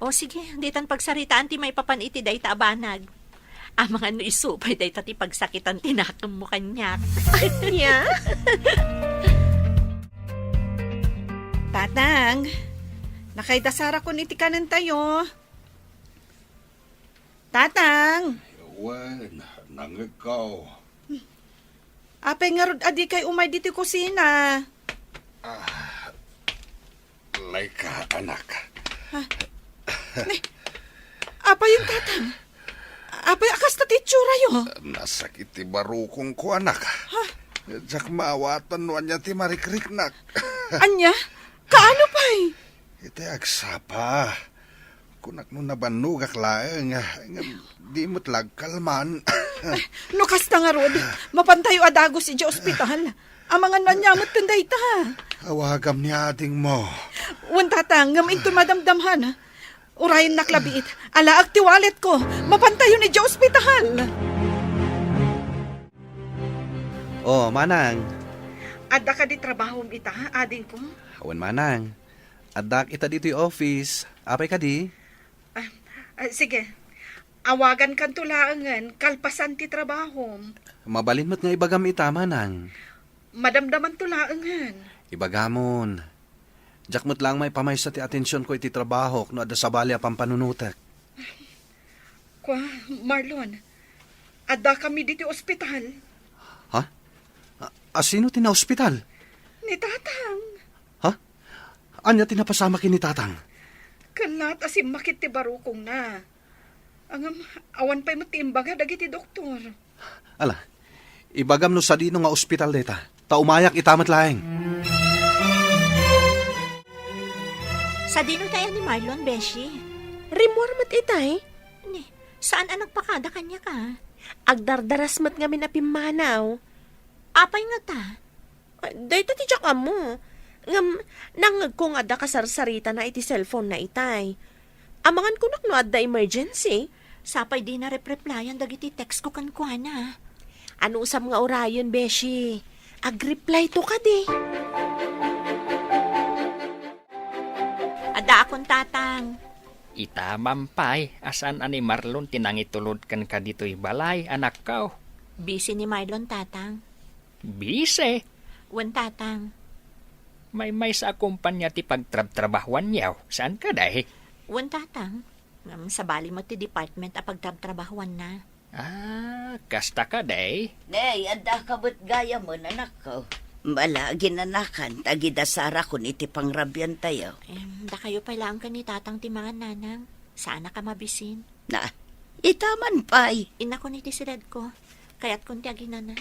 O sige, ditan pagsaritaan ti maipapan iti dayta a banag. Amangan no isu pay dayta ti pagsakitan ti nakemmo kaniak. Ania? Tatang, nakaidasarakon iti kanentayo. Tatang! Wen, nangngegko. Apay ngarud a dikay umay ditoy kusina? Ah, layka, anak. Ha? Ne, apay yen, Tatang? Apay a kasta ti itsura'yo? Nasakit ti barukongko, anak. Ha? Diak maawatan no ania ti marikriknak. Ania? Kaano pay? Iti agsapa. Kunak no nabannogak laeng, ngem di met la agkalman. No kasta ngarud, mapantayo a dagus idiay ospital. Amangan no ania met ken dayta. Awagam ni adingmo. Wen, Tatang, ngem inton madamdam, ha? Urayennak la biit. Alaek ti walletko. Mapantayon idiay ospital. Oh, manang. Adda kadi trabahom ita, adingko? Wen, manang. Addak ita ditoy office. Apay kadi? Ah, ah, sige. Awagankanto laengen kalpasan ti trabahom. Mabalin met nga ibagam ita, manang. Madamdamanto laengen. Ibagamon. Diak met laeng maipamaysa ti atensionko iti trabahok no adda sabali a pampanunotek. Kua, Marlon, addakami ditoy ospital. Ha? A, a sino ti naospital? Ni Tatang. Ha? Ania ti napasamak ken ni Tatang? Kellat a simmakit ti barukongna. Ngem, awan pay met ti imbaga dagiti doktor. Ala, ibagam no sadino nga ospital dayta, ta umayak ita met laeng. Sadino tay a ni Marlon, Beshi? Rimmuar met itay. Ni, saan a nagpakada kaniak a? Agdardaras met ngamin a pimmanaw. Apay ngata? Dayta ti diak ammo. Ngem, nangngegko nga adda kasarsaritana iti cellphone na itay. Amangan kunak no adda emergency. Sapay dina repreplayan dagiti text ko kenkuana. Anusam nga urayen, Beshi? Agreply to kadi. Addaakon, Tatang. Ita man pay a saan a ni Marlon ti nangitulod kenka ditoy balay, anakko. Busy ni Marlon, Tatang. Busy? Wen, Tatang. Maymaysa a kompania ti pagtrabtrabahuanyo, saan kadi? Wen, Tatang. Ngem sabali met ti department a pagtrabtrabahuanna. Ah, kasta kadi? Nay, adda ka met gayamen, anakko. Bala, ginanakan, ta agidasarakon iti pangrabiantayo. Em, dakayo pay laeng ken ni Tatang ti mangan, Nanang. Saanak a mabisin. Na, ita man pay. Innakon iti siledko. Kayatkon ti aginana.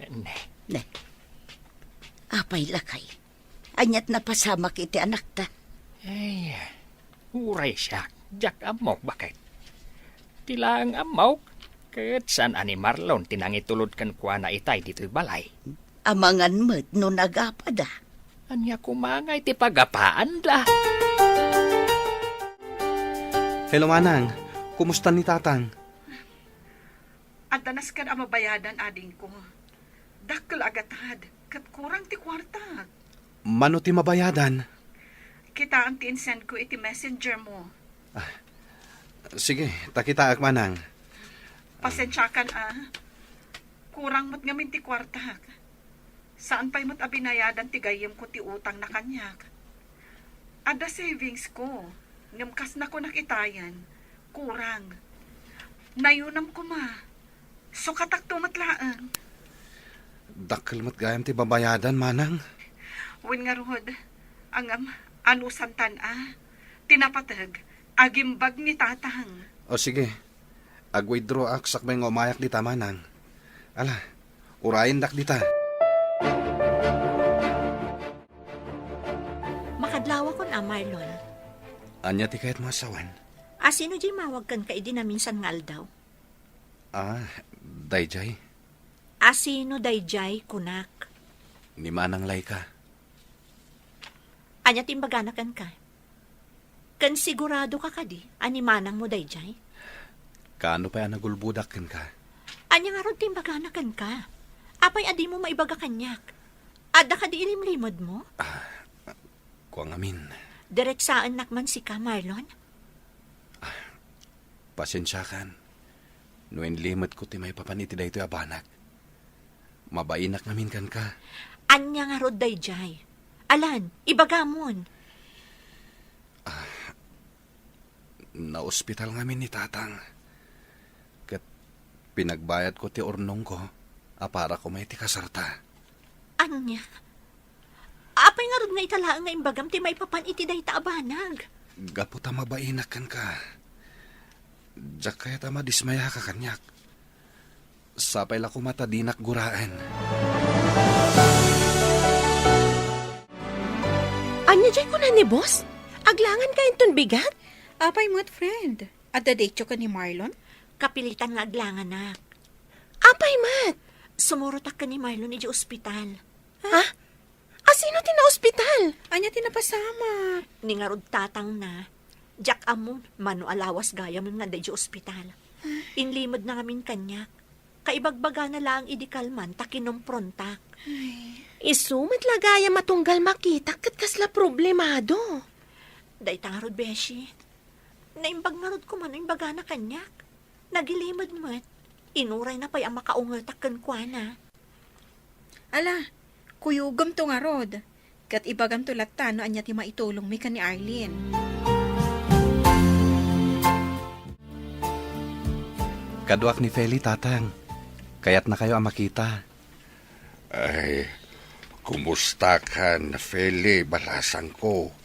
Ne. Ne. Apay lakay. Aniat napasamak iti anakta? Ay, uray siak. Diak ammok, baket. Ti laeng ammok, ket saan a ni Marlon ti nangitulod kenkuana itay ditoy balay. Amangan met no nagapada. Ania koma nga iti pagapaanda? Hello, Manang. Kumusta ni Tatang? Adda nasken a mabayadan, adingko. Dakkel a gatad, ket kurang ti kuarta. Mano ti mabayadan? Kitaem ti insendko iti messenger mo. Ah, sige, ta kitaek, Manang. Pasensiakan, a. Kurang met ngamin ti kuartak. Saan pay met a binayadan ti gayyemko ti utangna kaniak. Adda savings ko, ngem kas nakunak itayen, kurang. Nayunam koma. Sukatakto met laeng. Dakkel met gayam ti babayadan, Manang. Wen ngarud, ngem, anusantan a. Ti napateg, agimbag ni Tatang. O sige, ag-withdraw ak sakbay nga umayak dita, Manang. Ala, urayendak dita. Makadlawakon a, Marlon. Ania ti kayatmo a sawen? Asino diay mawag kenka idi naminsan nga aldaw? Ah, daydiay. Asino daydiay, kunak? Ni Manang Laika. Ania ti imbagana kenka? Ken siguradoka kadi a ni manangmo daydiay? Kaano pay a nagulbodak kenka? Ania ngarud ti imbagana kenka? Apay a dimo maibaga kaniak? Adda kadi ilimlimedmo? Ah, kua ngamin. Diretsaennak man sika, Marlon. Pasensiakan no inlimedko ti maipapan iti daytoy a banag. Mabainak ngamin kenka. Ania ngarud daydiay? Alan, ibagamon. Naospital ngamin ni Tatang. Ket pinagbayadko ti urnongko a para koma iti kasarta. Ania? Apay ngarud nga ita laeng nga imbagam ti maipapan iti dayta a banag? Gapu ta mabainak kenka, diak kayat a madismayaka kaniak. Sapay la koma ta dinak guraen. Ania diay kuna ni boss? Aglanganka inton bigat? Apay met, friend? Adda daytoy ken ni Marlon? Kapilitan nga aglanganak. Apay met? Sumurotak ken ni Marlon idiay ospital. Ha? Asino ti naospital? Ania ti napasamak? Ni ngarud tatangna. Diak ammo, mano a lawas gayam nga adda idiay ospital. Inlimedna ngamin kaniak. Kaibagbagana laeng idi kalman ta kinumprontak. Ay. Isu met la gayam a tunggal makitak ket kasla problemado. Dayta ngarud, beshi. Naimbag ngarud koma no imbagana kaniak. Nagilimed met. Inurayna pay a makaungetak kenkuana. Ala, kuyogem to ngarud. Ket ibagamto latta no ania ti maitulongmi ken ni Arlene. Kaduak ni Feli, Tatang. Kayatnakayo a makita. Ay, kumustakan, Feli, balasangko?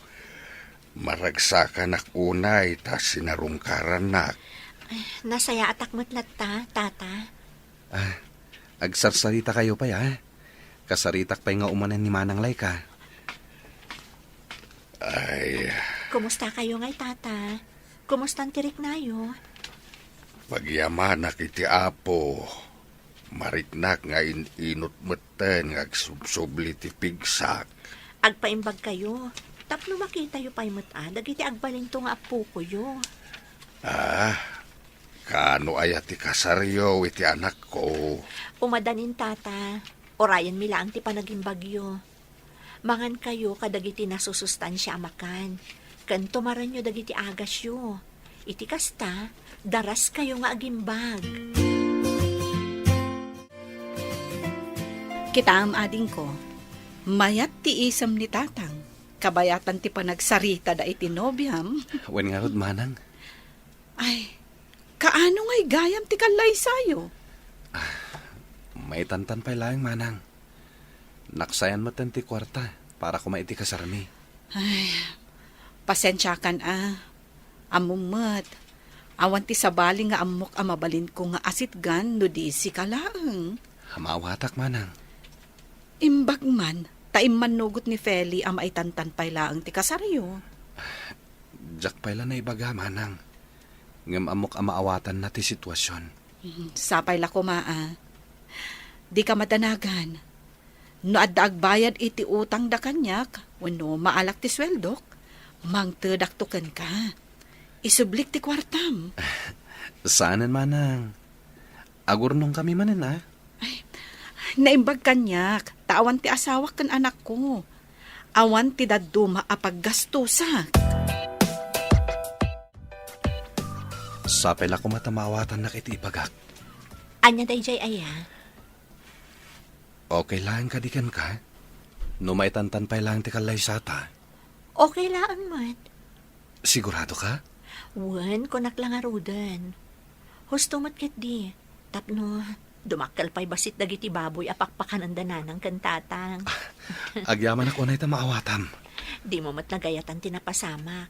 Maragsakanak unay ta sinarungkarannak. Ay, nasayaatak met latta, Tata. Ah, agsarsarita kayo pay, ah. Kasaritak pay nga umanen ni Manang Laika. Ay. Kumusta kayo ngay, Tata? Kumustan ti riknayo? Pagyamanak iti Apo. Mariknak nga in-inut metten nga agsubsubli ti pigsak. Agpaimbag kayo, tapno makitayo pay met a dagiti agbalinto nga appokoyo. Ah, kaano aya ti kasaryo iti anakko? Umadanin, Tata. Urayenmi laeng ti panagimbagyo. Mangan kayo kadagiti nasusustansia a makan, ken tumarenyo dagiti agasyo. Iti kasta, daras kayo nga agimbag. Kitaem, adingko, mayat ti isem ni Tatang, kabayatan ti panagsaritada iti nobiam. Wen ngarud, Manang. Ay, kaano ngay gayam ti kallaysayo? Ah, maitantan pay laeng, Manang. Naksayan metten ti kuarta para koma iti kasarmi. Ay, pasensiakan a. Ammom met, awan ti sabali nga ammok a mabalinko nga asitgan no di sika laeng. Maawatak, manang. Imbag man, ta immannugot ni Feli a maitantan pay laeng ti kasaryo. Diak pay la naibaga, manang. Ngem ammok a maawatanna ti sitwasion. Hmm, sapay la koma a. Dika madanagan. No adda agbayad iti utangda kaniak, wenno maalak ti sueldok, mangtedakto kenka. Isublik ti kuartam. Saanen, manang. Agurnongkami manen, a? Ay, naimbag kaniak, ta awan ti asawak ken anakko. Awan ti dadduma a paggastusak. Sapay la koma ta maawatannak iti ibagak. Ania daydiay aya? Okay laeng kadi kenka? No maitantan pay laeng ti kallaysata? Okay laeng met. Siguradoka? Wen, kunak la ngaruden. Husto met ketdi, tapno dumakkel pay bassit dagiti baboy a pakpakananda nanang ken tatang. Agyamanak unay ta maawatam. Dimo met nagayatan ti napasamak.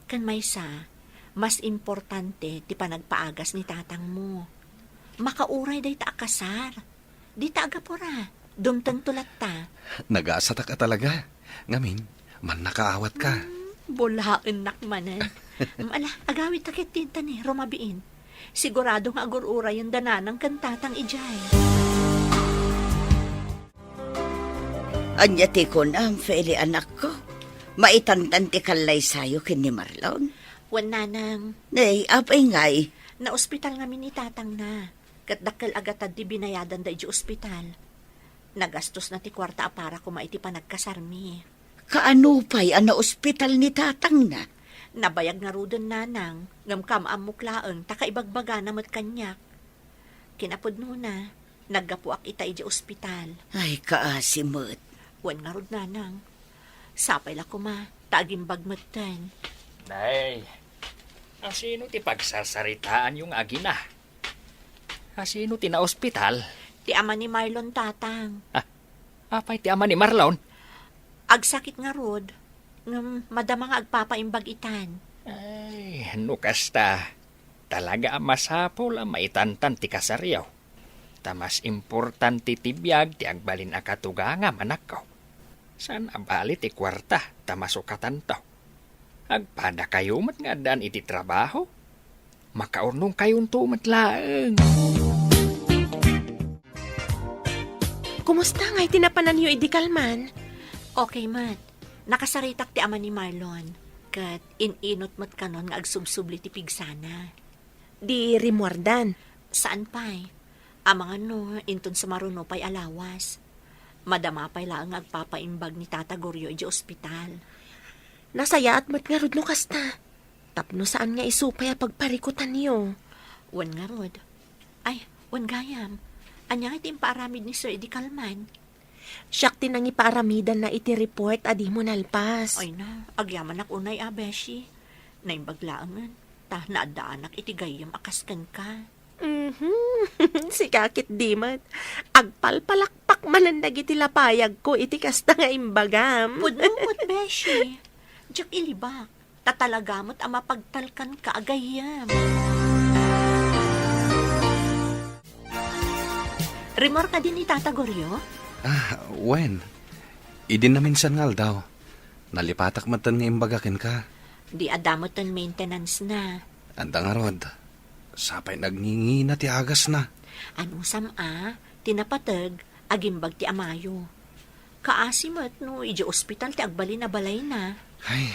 Ken maysa, mas importante ti panagpaagas ni tatangmo. Makauray dayta a kasar. Dita agapura, dumtengto latta. Nagasatak a talaga. Ngamin, mannakaawatka. Hmm, bulaennak manen. Ala, agawidta ketdi ta ni rumabiin. Sigurado nga agur-urayenda nanang ken tatang idiay. Ania ti kunam, Feli, anakko? Maitantan ti kallaysayo ken ni Marlon? Wen, nanang. Nay, apay ngay? Naospital ngamin ni tatangna. Ket dakkel a gatad ti binayadanda idiay ospital. Nagastosna ti kuarta a para koma iti panagkasarmi. Kaano pay a naospital ni tatangna? Nabayag ngaruden, nanang, ngem kaam-ammok laeng ta kaibagbagana met kaniak. Kinapudnona, naggapuak ita idiay ospital. Ay, kaasi met. Wen ngarud, nanang. Sapay la koma, ta agimbag metten. Nay, asino ti pagsarsaritaanyo nga agina? Asino ti naospital? Ti ama ni Marlon, tatang. Ah, apay ti ama ni Marlon? Agsakit ngarud, ngem madama nga agpapaimbag itan. Ay, no kasta, talaga a masapul a maitantan ti kasaryo. Ta mas importante ti biag ti agbalin a katugangam, anakko. Saan a bali ti kuarta ta masukatanto. Agpadakayo met nga addaan iti trabaho. Makaurnongkayonto met laeng. Kumusta ngay ti napananyo idi kalman? Okay met. Nakasaritak ti ama ni Marlon, ket in-inut met kanon nga agsubsubli ti pigsana. Di rimmuardan? Saan pay. Amangan no inton sumaruno pay a lawas. Madama pay laeng nga agpapaimbag ni Tata Goryo idiay ospital. Nasayaat met ngarud no kasta. Tapno saan nga isu pay a pagparikutanyo. Wen ngarud. Ay, wen gayam. Ania ti impaaramid ni Sir idi kalman? Siak ti nangipaaramidanna iti report a dimo nalpas. Ay na, agyamanak unay a, beshi. Naimbag laengen, ta naaddaanak iti gayyem a kas kenka. Mhm. Sika ketdi met. Agpalpalakpak manen dagiti lapayagko iti kasta nga imbagam. Pudno met, beshi. Diak ilibak. Ta talaga met a mapagtalkanka a gayyem. Rimmuarka din ni Tata Goryo? Ah, wen. Idi naminsan nga aldaw, nalipatak metten nga imbaga kenka. Di adda metten maintenance na. Adda ngarud. Sapay nagngingina ti agasna. Anusam a, ti napateg, agimbag ti amayo. Kaasi met no idiay ospital ti agbalin a balayna. Ay,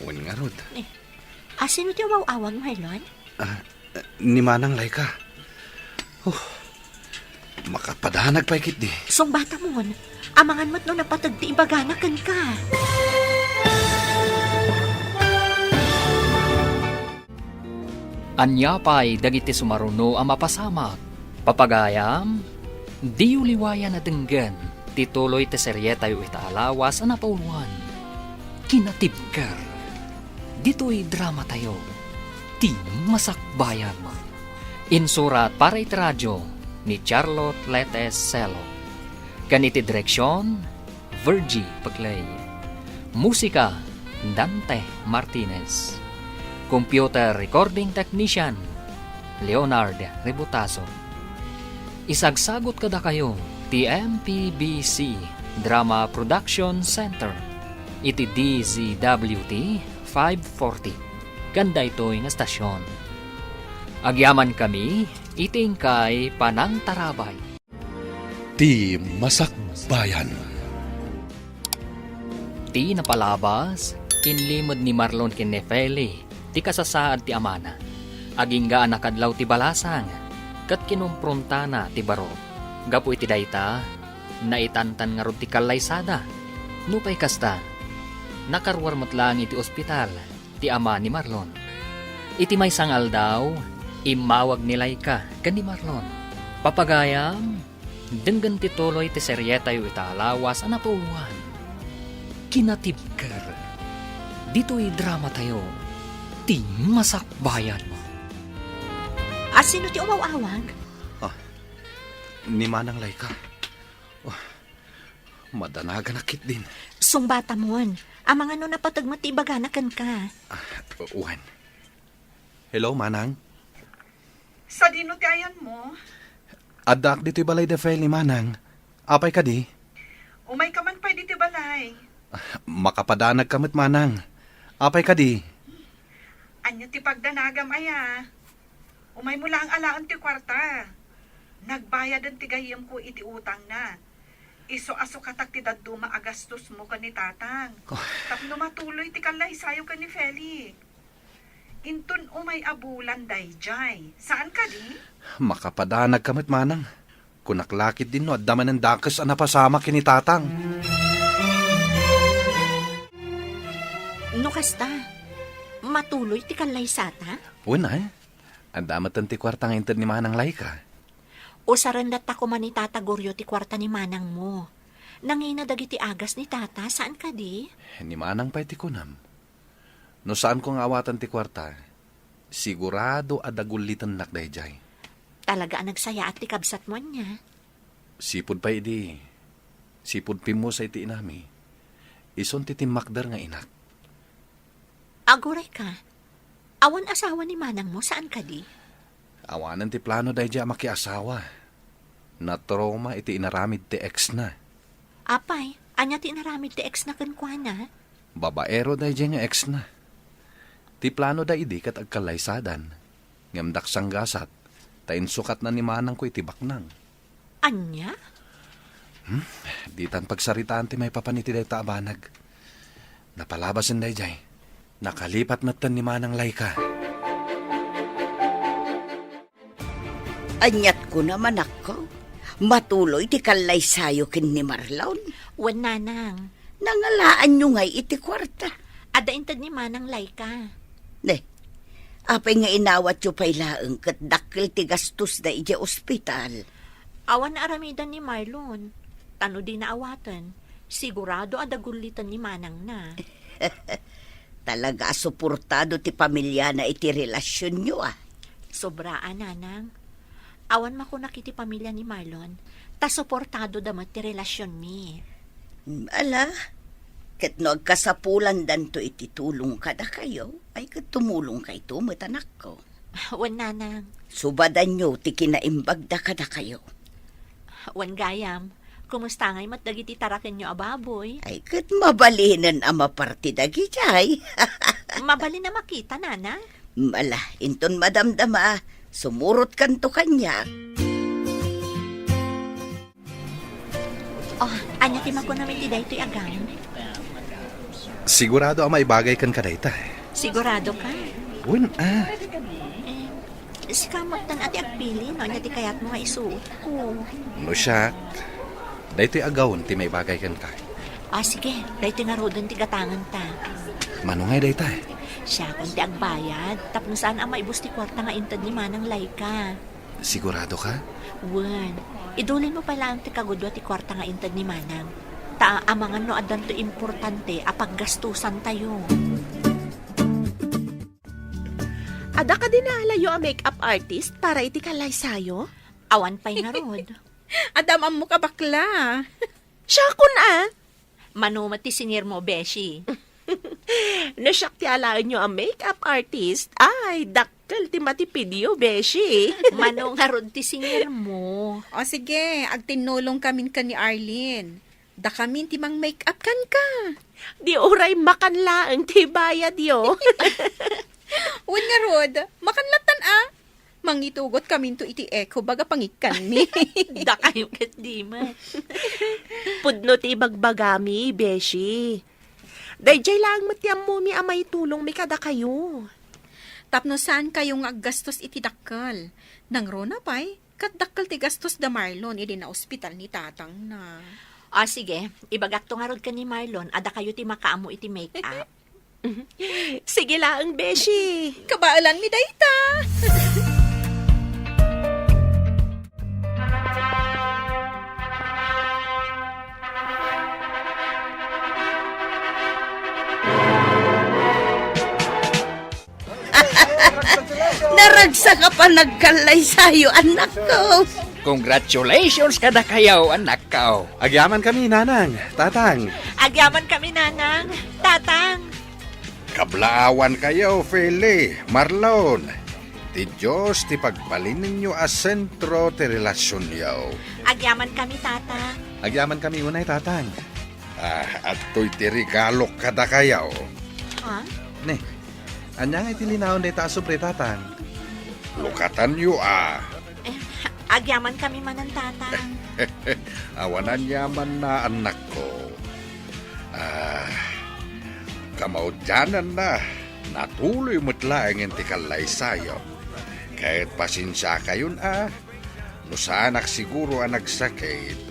wen ngarud. Eh, asino ti umaw-awag, Marlon? Ah, ni Manang Laika. Oh, makapadanag pay ketdi. Sungbatamon, amangan met no napateg ti ibagana kenka. Ania pay dagiti sumaruno a mapasamak? Papagayam, diyo liwayan a denggen ti tuloy ti serietayo ita a lawas a napauluan, Kinatibker. Ditoy dramatayo, Ti Masakbayan. Insurat para iti radio ni Charlotte Letes Celo. Ken iti direksion, Virgie Peclay. Musika, Dante Martinez. Computer Recording Technician, Leonard Rebutaso. Isagsagut kadakayo ti M P B C Drama Production Center iti D Z W T five forty ken daytoy nga estasion. Agyamankami iti inkay panangtarabay. Ti Masakbayan. Ti napalabas, inlimed ni Marlon ken ni Feli ti kasasaad ti amana. Agingga a nakadlaw ti balasang, ket kinumpruntana ti baro. Gapu iti dayta, naitantan ngarud ti kallaysada. Nupay kasta, nakaruar met laeng iti ospital ti ama ni Marlon. Iti maysa nga aldaw, immawag ni Laika ken ni Marlon. Papagayam, denggen ti tuloy ti serietayo ita a lawas a napuowan. Kinatibker. Ditoy dramatayo, Ti Masakbayan. A, sino ti umaw-awag? Ah, ni Manang Laika. Oh, madanaganak ketdin. Sungbatamon. Amangan no napateg met ti ibagana kenka. Ah, wen. Hello, Manang. Sadino ti ayanmo? Addaak ditoy balay da Feli, Manang. Apay kadi? Umayka man pay ditoy balay. Ah, makapadanagka met, Manang. Apay kadi? Ania ti pagdanagam aya? Umaymo laeng alaen ti kuarta. Nagbayaden ti gayyemko iti utangna. Isu a sukatak ti dadduma a gastosmo ken ni Tatang. Oh. Tapno matuloy ti kallaysayo ken ni Feli. Inton umay a bulan daydiay. Saan kadi? Makapadanagka met, Manang. Kunak la ketdin no adda manen dakes a napasamak ken ni Tatang. No kasta, matuloy ti kallaysata? Wen, eh. Adda metten ti kuarta nga inted ni Manang Laika. Usaren latta koma ni Tata Goryo ti kuarta ni manangmo. Nangina dagiti agas ni Tata, saan kadi? Ni Manang pay ti kunam. No saanko nga awatan ti kuarta, sigurado a dagullitennak daydiay. Talaga a nagsayaat ti kabsatmo ania? Sipud pay idi, sipud pimmusa iti inami, isun ti timmakder nga inak. Aguray ka, awan asawa ni manangmo, saan kadi? Awanen ti plano daydiay a makiasawa. Natrauma iti inaramid ti ex-na. Apay, ania ti inaramid ti ex-na kenkuana? Babaero daydiay nga ex-na. Ti planoda idi ket agkallaysadan, ngem daksanggasat, ta insukatna ni manangko iti baknang. Ania? Hmm? Ditan pagsaritaan ti maipapan iti dayta a banag. Napalabasen daydiay. Nakalipat metten ni Manang Laika. Aniat kuna, manakko? Matuloy ti kallaysayo ken ni Marlon? Wen, nanang. Nangalaanyo ngay iti kuarta? Adda inted ni Manang Laika. Ne, apay nga inawatyo pay laeng ket dakkel ti gastosda idiay ospital? Awan a aramidan ni Marlon. Ta no dina awaten, sigurado a dagulliten ni manangna. Talaga a suportado ti pamiliana iti relasionyo, a. Sobra a, nanang. Awan makunak iti pamilia ni Marlon, ta suportadoda met ti relasionmi. Mm, ala, ket no agkasapulandanto iti tulong kadakayo, ay ket tumulongkayto met, anakko. Wen, nanang. Subadanyo ti kinaimbagda kadakayo. Wen gayam, kumusta ngay met dagiti tarakenyo a baboy? Ay, ket mabalinen a maparti dagidiay. Mabalin a makita, nanang? Ala, inton madamdama, sumurotkanto kaniak. Oh, ania ti makunam iti daytoy a gown? Sigurado a maibagay kenka dayta. Sigurado ka? Wen, a. Eh, sika met a ti agpili no ania ti kayatmo nga isuotko. No siak, daytoy a gown ti maibagay kenka. Ah, sige, daytoy ngaruden ti gatangenta. Mano ngay dayta? Siakon ti agbayad, tapno saan a maibus ti kuarta nga inted ni Manang Laika. Sigurado ka? Wen, idulinmo pay laeng ti kagudua ti kuarta nga inted ni Manang. Ta amangan no addanto importante a paggastusantayo. Adda kadi naalayo a makeup artist para iti kallaysayo? Awan pay ngarud. Adda am-ammok a bakla. Siakon a. Mano met ti singirmo, beshi? No siak ti alaenyo a makeup artist, ay, dakkel ti matipidyo, beshi. Mano ngarud ti singirmo? O sige, agtinnulongkamin ken ni Arlene. Dakamin ti mang-makeup kenka. Di uray makan laeng ti bayadyo. Wen ngarud, makan lattan a. Mangitugotkaminto iti eco bag a pangikkanmi. Dakayo ket dima. Pudno ti ibagbagami, beshi. Daydiay laeng met ti ammomi a maitulongmi kadakayo. Tapno saankayo nga aggastos iti dakkel. Nangruna pay, ket dakkel ti gastos da Marlon idi naospital ni tatangna. O, sige. Ibagakto ngarud ken ni Marlon a dakayo ti makaammo iti make-up. Sige laeng, beshi. Kabaelanmi dayta. Naragsak a panagkallaysayo, anakko. Congratulations kadakayo, anakko. Agyamankami, Nanang, Tatang. Agyamankami, Nanang, Tatang. Kablaawankayo, Feli, Marlon. Ti Dios ti pagbalinenyo a sentro ti relasionyo. Agyamankami, Tatang. Agyamankami unay, Tatang. Ah, adtoy ti regalok kadakayo. Ha? Ne, ania ngay ti linaon dayta a sobre, Tatang? Lukatanyo a. Eh, agyamankami manen, Tatang. Awan aniamanna, annakko. Ah, kamaudiananna, natuloy met laengen ti kallaysayo. Ket pasensiakayon a, no saanak siguro a nagsakit,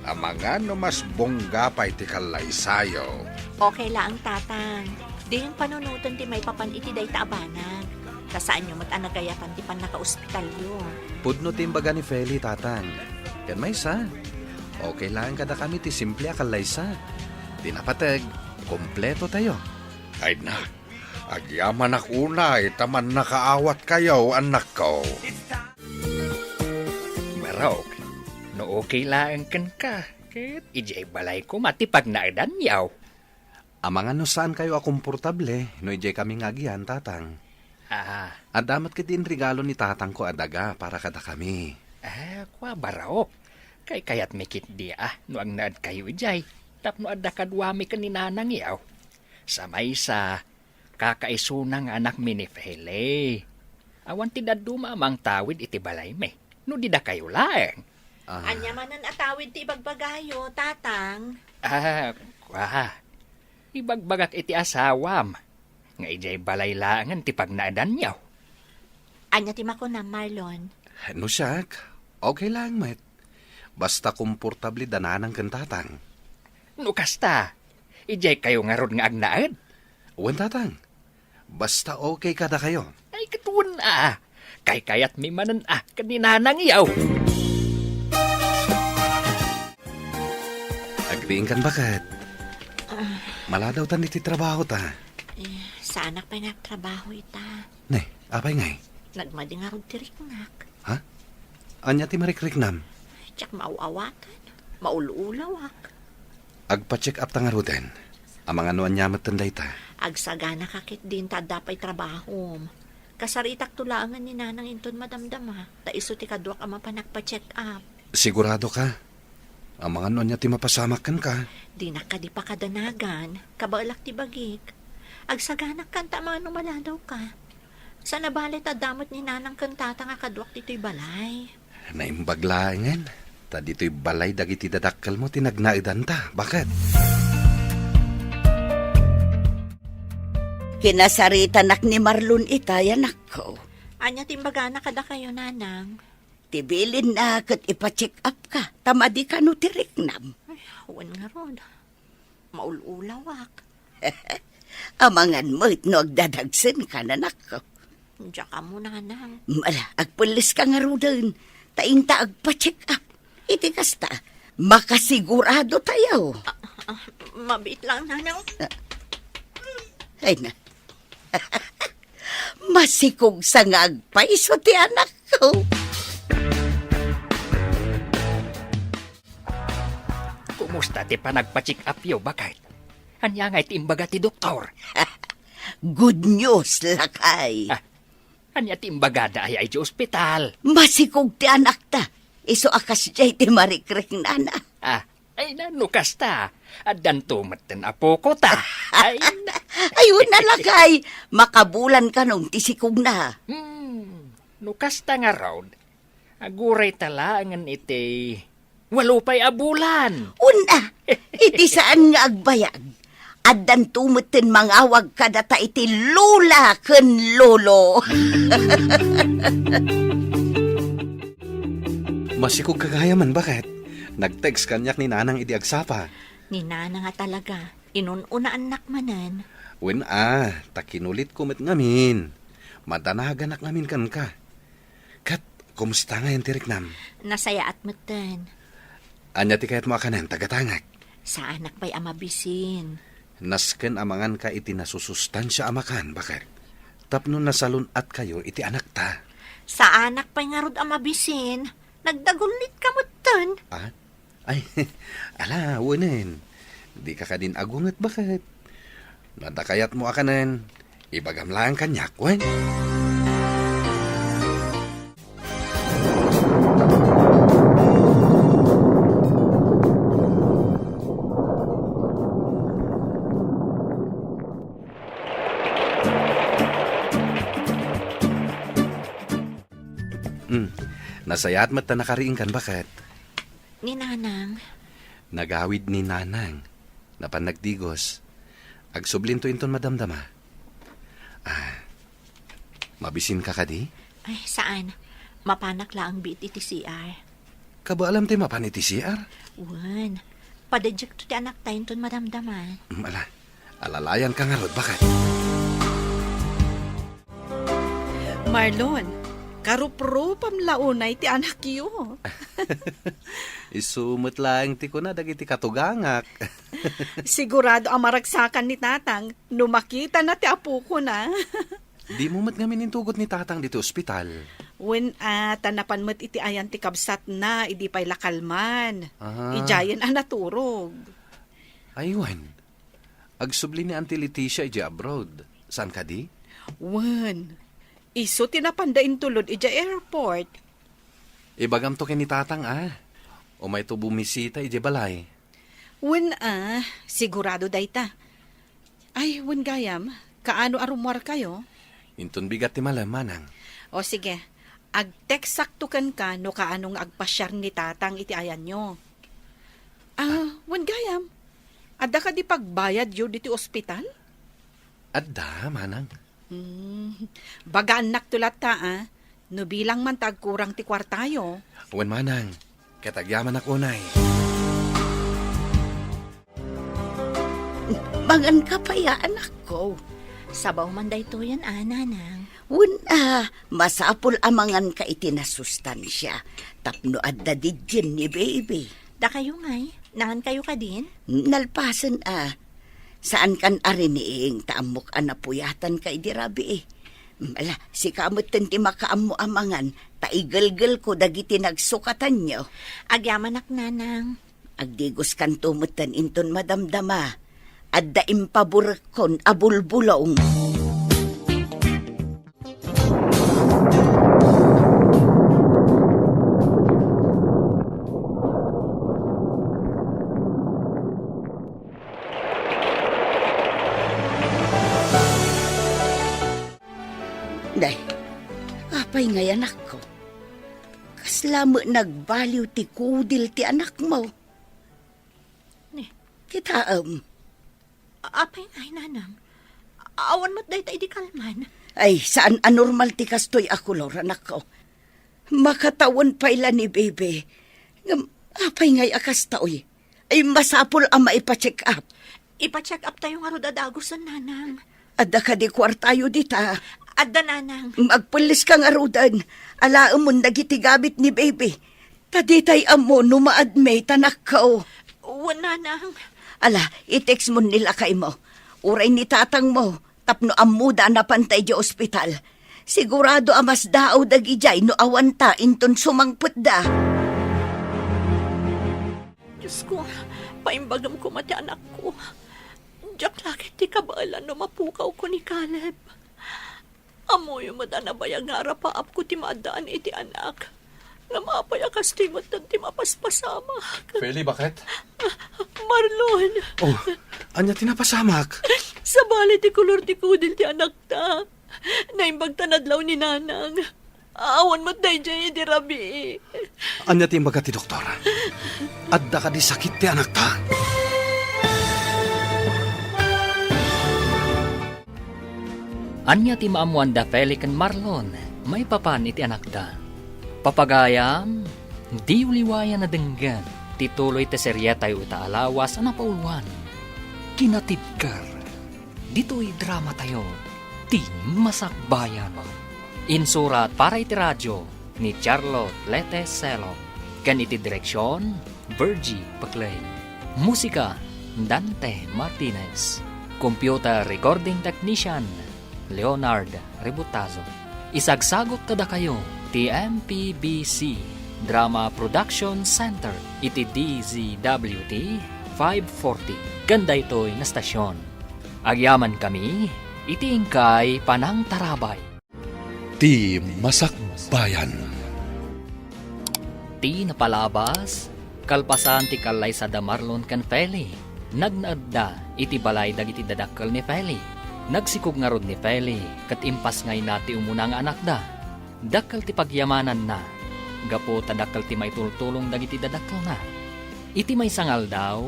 amangan no mas bongga pay ti kallaysayo. Okay laeng, Tatang. Diyon panunoten ti maipapan iti dayta a banag. Ta saanyo met a nagayatan ti pannakaospitalyo. Pudno ti imbaga ni Feli, Tatang. Ken maysa, okay laeng kadakami ti simple a kallaysa. Ti napateg, kompletotayo. Ay na, agyamanak unay ta mannakaawatkayo, annakko. Barok, no okay laeng kenka, ket idiay balay koma ti pagnaedanyo. Amangan no saankayo a komportable no idiay kami nga agian, Tatang. Ah. Adda met ketdi inregalo ni tatangko a daga para kadakami. Ah, kua, Barok. Kaykayatmi ketdi a no agnaedkayo idiay tapno adda kaduami ken ni nanangyo. Sa maysa, kakaisuna nga anakmi ni Feli. Awan ti dadduma a mangtawid iti balaymi no di dakayo laeng. Ah. Ania manen a tawid ti ibagbagayo, Tatang? Ah, kua. Ibagbagak iti asawam nga idiay balay laengen ti pagnaedanyo. Ania ti makunam, Marlon? No siak, okay laeng met. Basta komportable da nanang ken tatang. No kasta, idiay kayo ngarud nga agnaed? Wen, tatang. Basta okay kadakayo. Ay, ket wen a. Kaykayatmi manen a ken ni nanangyo. Agriingkan, baket. Ah. Maladawtan iti trabaho ta. Eh, saanak pay nga agtrabaho ita. Ne, apay ngay? Nagmadi ngarud ti riknak. Ha? Ania ti marikriknam? Diak maaw-awatan. Maul-ulawak. Agpa-check up ta ngaruden. Amangan no ania metten dayta. Agsaganaka ketdin ta adda pay trabahom. Kasaritakto laengen ni nanang inton madamdama, ta isu ti kaduak a mapan agpa-check up. Sigurado ka? Amangan no ania ti mapasamak kenka. Dinak kadi pakadanagan, kabaelak ti bagik. Agsaganak kanta amangan no maladawka. Sana bale ta adda met ni nanang ken tatang a kaduak ditoy balay. Naimbag laengen, ta ditoy balay dagiti dadakkelmo ti nagnaedanta, baket. Kinasaritanak ni Marlon ita, anakko. Ania ti imbagana kadakayo, nanang? Ti bilinna ket ipa-check up ka, ta madi kano ti riknam. Ay, wen ngarud. Maul-ulawak. Amangan met no agdadagsenka, anakko. Diak ammo, nanang. Ala, agpelleska ngaruden, ta inta agpa-check up. Iti kasta, makasigurado tayo. Ah, ah, mabiit lang, nanang. Ay na. Masikog sa nga agpayso ti anakko. Kumusta ti panagpa-check up yo, baket? Ania ngay ti imbaga ti doktor? Good news, lakay. Ah, ania ti imbagada aya idiay ospital? Masikog ti anakta. Isu a kasdiay ti marikriknana. Ah, ay na, no kasta, addanto metten apoko ta. Ay na. Ay, una, lakay. Makabulan kanon ti sikogna. Hmm, no kasta ngarud, aguray ta laengen iti walo pay a bulan. Una, iti saan nga agbayag, addanto metten mangawag kadata iti lola ken lolo. Masikog ka gayamen, baket? Nag-text kaniak ni Nanang idi agsapa. Ni Nanang a talaga, inun-unaannak manen. Wen a, ta kinulitko met ngamin. Madanaganak ngamin kenka. Ket, kumusta ngayen ti riknam? Nasayaat metten. Ania ti kayatmo a kanen, tagatangak? Saanak pay a mabisin. Nasken a manganka iti nasusustansia a makan, baket. Tapno nasalun-atkayo iti anakta. Saanak pay ngarud a mabisin. Nagdagullitka metten. Ah? Ay, ala, wenen. Dika kadin agunget, baket. No adda kayatmo a kanen, ibagam laeng kaniak, wen? Hmm. Nasayaat met ta nakariingkan, baket. Ni Nanang. Nagawid ni Nanang. Napan nagdigos. Agsublinto inton madamdama. Ah, mabisinka kadi? Ay, saan. Mapanak laeng biit iti C R. Kabaalam ti mapan iti C R? Wen. Padadjekto ti anakta inton madamdama. Mm, ala. Alalayanka ngarud, baket. Marlon, karuprupam la unay ti anakyo. Isu met laeng ti kuna dagiti katugangak. Sigurado a maragsakan ni Tatang no makitana ti apokona. Dimo met ngamin intugot ni Tatang ditoy ospital? Wen a, ta napan met iti ayan ti kabsatna idi pay la kalman. Ah. Idiayen a naturog. Ay, wen. Agsubli ni Auntie Leticia idiay abroad. Saan kadi? Wen. Isu ti napanda intulod idiay airport. Ibagamto ken ni Tatang, a. Umayto bumisita idiay balay. Wen a, sigurado dayta. Ay, wen gayam, kaano a rummuarkayo? Inton bigat ti malem, manang. O sige, agteksakto kenka no kaano nga agpasiar ni Tatang iti ayanyo. Ah, wen gayam, adda kadi pagbayadyo ditoy ospital? Adda, manang. Hmm, bagaannakto latta, a. No bilang man ta agkurang ti kuartayo. Wen, manang, ket agyamanak unay. Manganka pay a, anakko. Sabaw man daytoyen a, nanang. Wen a, masapul a manganka iti nasustansia tapno adda didien ni baby. Dakayo ngay, nangankayo kadin? Nalpasen a. Saankan a riniing ta ammok a napuyatanka idi rabii. Ala, sika metten ti makaammo a mangan, ta igelgelko dagiti nagsukatanyo. Agyamanak, nanang. Agdigoskanto metten inton madamdama. Adda impaburekkon a bulbulong. Day, apay ngay, anakko? Kasla met nagbaliw ti kudil ti anakmo. Ni? Kitaem. A-, apay ngay, nanang? Awan met dayta idi kalman. Ay, saan a normal ti kastoy a kolor, anakko. Makatawen pay la ni baby. Ngem, apay ngay a kastoy? Ay, masapul a maipa-check up. Ipa-check up tayo ngarud a dagusen, nanang. Adda kadi kuartayo dita? Adda, nanang. Agpelleska ngaruden. Alaemon dagiti gamit ni baby. Ta ditay ammo no ma-admit, anakko. Wen, nanang. Ala, i-text mon ni lakaymo. Uray ni tatangmo, tapno ammoda a napanta idiay ospital. Sigurado a masdaaw dagidiay no awanta inton sumangpetda. Diosko, paimbagam koma ti anakko. Diak la ket ti kabaelan no mapukawko ni Caleb. Ammoyo met a nabayag nga arapaapko ti maaddaan iti anak. Ngem apay a kastoy met ti mapaspasamak? Feli, bakit? Marlon! Oh, ania ti napasamak? Sabali ti kolor ti kudil ti anakta. Naimbag ta nadlaw ni Nanang. Awan met daydiay idi rabii. Ania ti imbaga ti doktor? Adda kadi sakit ti anakta? Ania ti maammoanda Feli ken Marlon maipapan iti anakda? Papagayam, diyo liwayan a denggen ti tuloy ti serietayo ita a lawas a napauluan, Kinatibker. Ditoy dramatayo, Ti Masakbayan. Insurat para iti radio ni Charlotte Lete Selo, ken iti direksion, Virgie Peclay. Musika, Dante Martinez. Computer recording technician, Leonard Rebutazo. Isagsagut kadakayo ti M P B C Drama Production Center iti D Z W T five forty ken daytoy nga stasyon. Agyamankami iti inkay panangtarabay. Ti Masakbayan. Ti napalabas, kalpasan ti kallaysada Marlon ken Feli, nagnaedda iti balay dagiti dadakkel ni Feli. Nagsikog ngarud ni Feli ket impasngayna ti umuna nga anakda. Dakkel ti pagyamananna, gapu ta dakkel ti maitultulong dagiti dadakkelna. Iti maysa nga aldaw,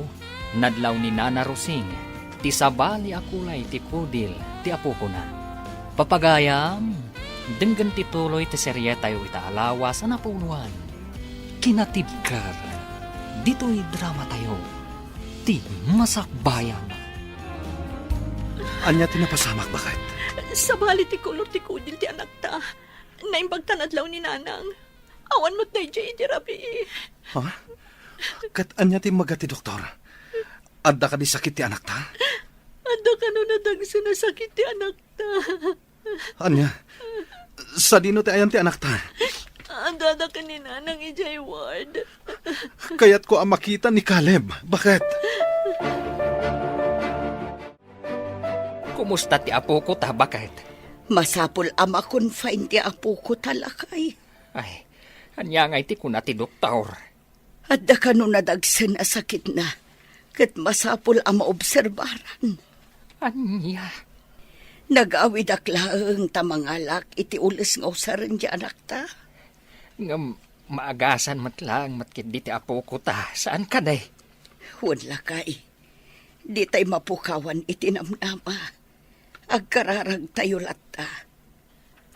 nadlaw ni Nana Rosing ti sabali a kulay ti kudil ti apokona. Papagayam, denggen ti tuloy ti serietayo ita a lawas a napauluan, Kinatibker. Ditoy dramatayo, Ti Masakbayan. Ania ti napasamak, baket? Sabali ti kolor ti kudil ti anakta. Naimbag ta nadlaw ni Nanang. Awan met daydiay idi rabii. Ha? Ket ania ti imbaga ti doktor? Adda kadi sakit ti anakta? Adda kano nadagsen a sakit ti anakta. Ania? Sadino ti ayan ti anakta? Addada ken ni Nanang idiay ward. Kayatko a makita ni Caleb. Baket? Kumusta ti apokota, baket? Masapul a ma-confine ti apokota, lakay. Ay, ania ngay ti kuna ti doktor? Adda kano nadagsen a sakitna, ket masapul a maobserbaran. Ania? Nagawidak laeng ta mangalak iti ules nga usaren ti anakta. Ngem maagasan met laeng met ketdi ti apokota, saan kadi? Wen, lakay. Ditay mapukawan iti namnama. Agkararagtayo latta.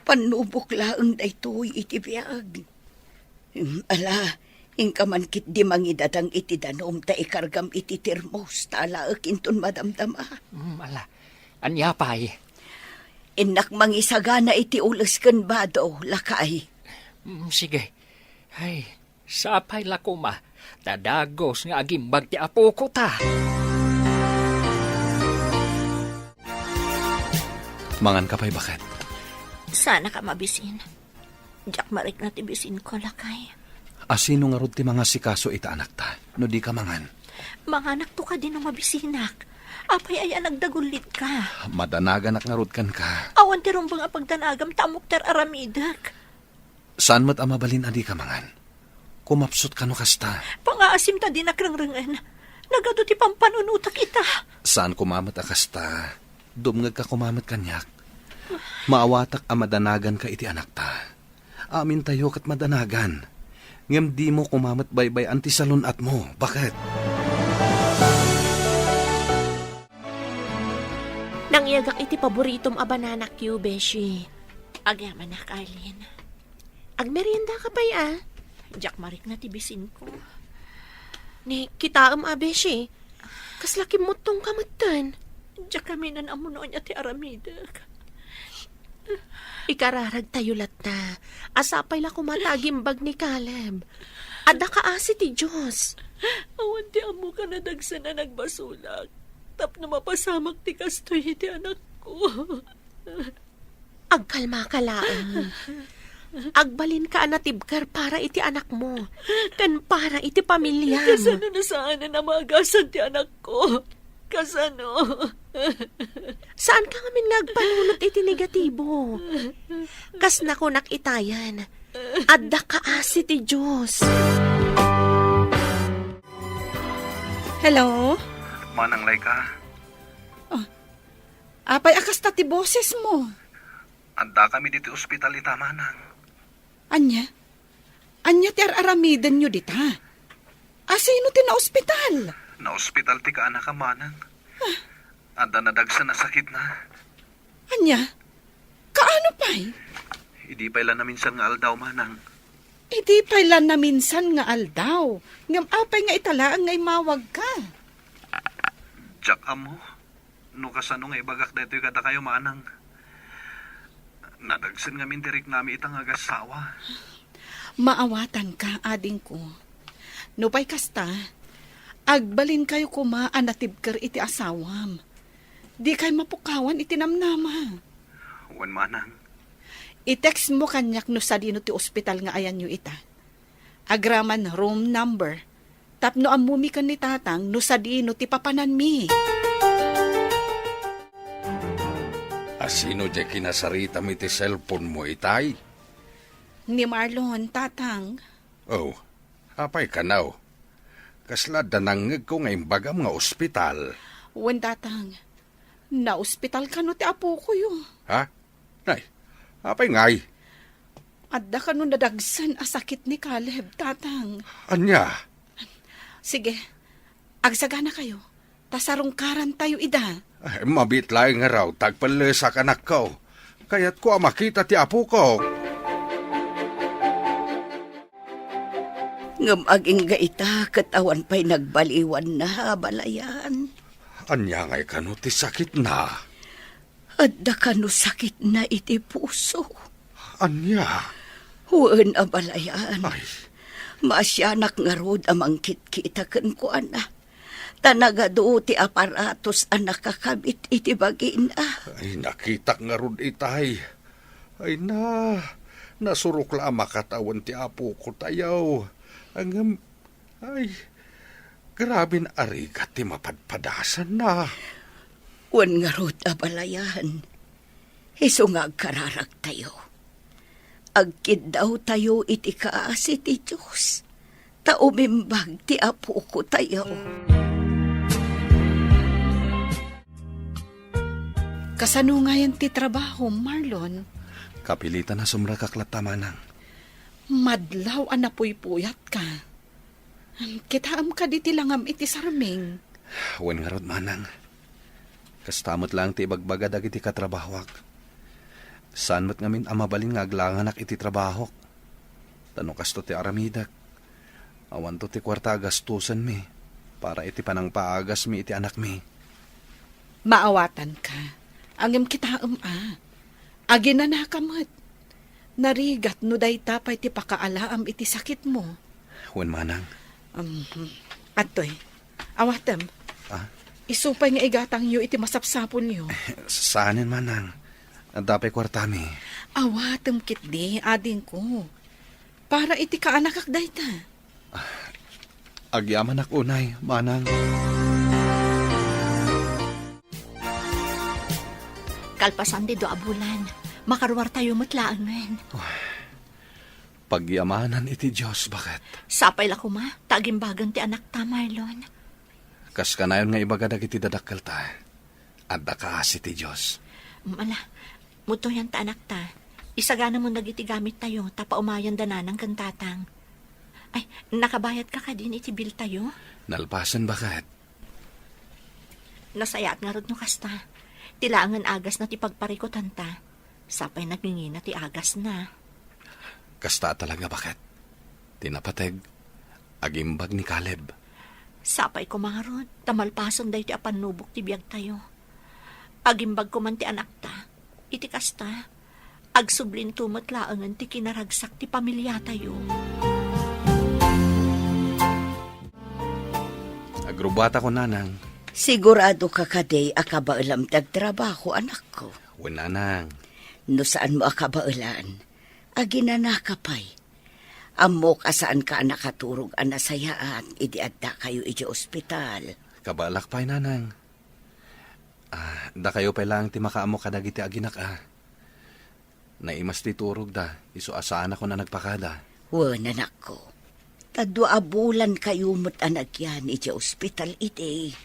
Pannubok laeng daytoy iti biag. Em, ala, inka man ketdi mangidadang iti danum ta ikargam iti termos ta alaek inton madamdama. Mm, ala, ania pay? Innak mangisagana iti ules ken bado, lakay. Mm, sige. Ay, sapay la koma, ta dagus nga agimbag ti apokota. Manganka pay, baket? Saanka a mabisin. Diak marikna ti bisinko, lakay. A sino ngarud ti mangasikaso ita anakta, no dika mangan? Manganakto kadi no mabisinak. Apay aya a nagdagullitka? Madanaganak ngarud kenka. Awan ti rumbeng a pagdanagam ta ammok ti ar-aramidek. Saan met a mabalin a dika mangan? Kumapsutka no kasta. Pangaasim ta dinak rengrengen. Nagadu ti pampanunotak ita. Saan koma met a kasta. Dumngegka koma met kaniak. Maawatak a madanaganka iti anakta. Amintayo ket madanagan. Ngem dimo koma met baybay-an ti salun-atmo. Baket? Nangyegak iti paboritom a banana cue, beshi. Agyamanak, Arlene. Agmeriendaka pay, a? Diak marikna ti bisinko. Ni, kitaem a, beshi. Kasla kimmuttongka metten. Diak kami nan ammo no ania ti aramidek. Ikararagtayo latta. A sapay la koma ta agimbag ni Caleb. Adda kaasi ti Dios. Awan ti ammoka nadagsen a nagbasolak. Tapno mapasamak ti kastoy iti anakko. Agkalmaka laeng. Agbalinka a natibker para iti anakmo, ken para iti pamiliam. Kasano no saanen a maagasan ti anakko? Kasano? Saanka ngamin nga agpanunot iti negatibo. Kas nakunak itayen, adda kaasi ti Dios. Hello? Manang Laika? Oh, apay a kasta ti bosesmo? Addakami ditoy ospital ita, Manang. Ania? Ania ti ar-aramidenyo dita? Asino ti naospital? Naospital ti kaanakam, Manang. Adda nadagsen a sakitna. Ania? Kaano pay? Idi pay la naminsan nga aldaw, Manang. Idi pay la naminsan nga aldaw? Ngem apay nga ita laeng nga immawagka? Diak ammo no kasano nga ibagak daytoy kadakayo, Manang. Nadagsen ngamin ti riknami ita nga agassawa. Maawatanka, adingko. Nupay kasta, agbalinkayo koma a natibker iti asawam. Dikay mapukawan iti namnama. Wen, Manang. I-textmo kaniak no sadino ti ospital nga ayanyo ita. Agraman room number. Tapno ammomi ken ni Tatang no sadino ti papananmi. Asino diay kinasaritam iti cellphone-mo itay? Ni Marlon, Tatang. Oh, apay kano? Kasla adda nangngegko nga imbagam nga ospital. Wen, Tatang. Naospital kano ti apokoyo. Ha? Nay, apay ngay? Adda kano nadagsen a sakit ni Caleb, Tatang. Ania? Sige, agsaganakayo, ta sarungkarantayo ida. Ay, mabiit laeng ngarud ta agpellesak, anakko. Kayatko a makita ti apokok. Ngem agingga ita ket awan pay nagbaliwanna, abalayan. Ania ngay kano ti sakitna? Adda kano sakitna iti puso? Ania? Wen, abalayan. Ay. Maasianak ngarud a mangkitkita kenkuana. Ta nagadu ti aparatos a nakakabit iti bagina. Ay, nakitak ngarud itay. Ay na, nasurok la a makatawen ti apokotayo. Ngem, ay, graben a rigat ti mapadpadasanna. Wen ngarud, abalayan. Isu nga agkararagtayo. Agkiddawtayo iti kaasi ti Dios, ta umimbag ti apokotayo. Kasano ngayen ti trabaho, Marlon? Kapilitan a sumrekak latta, Manang. Madlaw a napuypuyatka. Kitaem kadi ti langam iti sarming? Wen ngarud, Manang. Kasta met laeng ti ibagbaga dagiti katrabahoak. Saan met ngamin a mabalin nga aglanganak iti trabahok. Ta no kasto ti aramidek, awanto ti kuarta a gastusenmi para iti panangpaagasmi iti anakmi. Maawatanka. Ngem kitaem a, aginanaka met. Narigat no dayta pay ti pakaalaam iti sakitmo. Wen, Manang. Um, adtoy. Awatem. Ah? Isu pay nga igatangyo iti masapsaponyo. Saanen, Manang. Adda pay kuartami. Awatem ketdi, adingko. Para iti kaanakak dayta. Agyamanak unay, Manang. Kalpasan ti dua a bulan, makaruartayo met laengen. Pagyamanan iti Dios, baket. Sapay la koma, ta agimbagen ti anakta, Marlon. Kas kanayon nga ibaga dagiti dadakkelta, adda kaasi ti Dios. Mala, mutoyan ta anakta. Isaganamon dagiti gamittayo, ta paumayan da nanang ken tatang. Ay, nakabayadka kadin iti biltayo? Nalpasen, baket. Nasayaat ngarud no kasta. Ti laengen agasna ti pagparikutanta. Sapay nagingina ti agasna. Kasta talaga, baket. Ti napateg, agimbag ni Caleb. Sapay koma ngarud, ta malpasen daytoy a pannubok ti biagtayo. Agimbag koman ti anakta. Iti kasta, agsublinto met laengen ti kinaragsak ti pamiliatayo. Agrubbuatako, Nanang. Siguradoka kadi a kabaelam ti agtrabaho, anakko? Wen, Nanang. No saanmo a kabaelan, aginanaka pay. Ammok a saanka a nakaturog a nasayaat idi addakayo idiay ospital. Kabaelak pay, Nanang. A, Dakayo pay laeng ti makaammo kadagiti aginak a. Naimas ti turogda, isu a saanakon a nagpakada. Wen, anakko. Ta dua a bulankayo met a nagyan idiay ospital idi.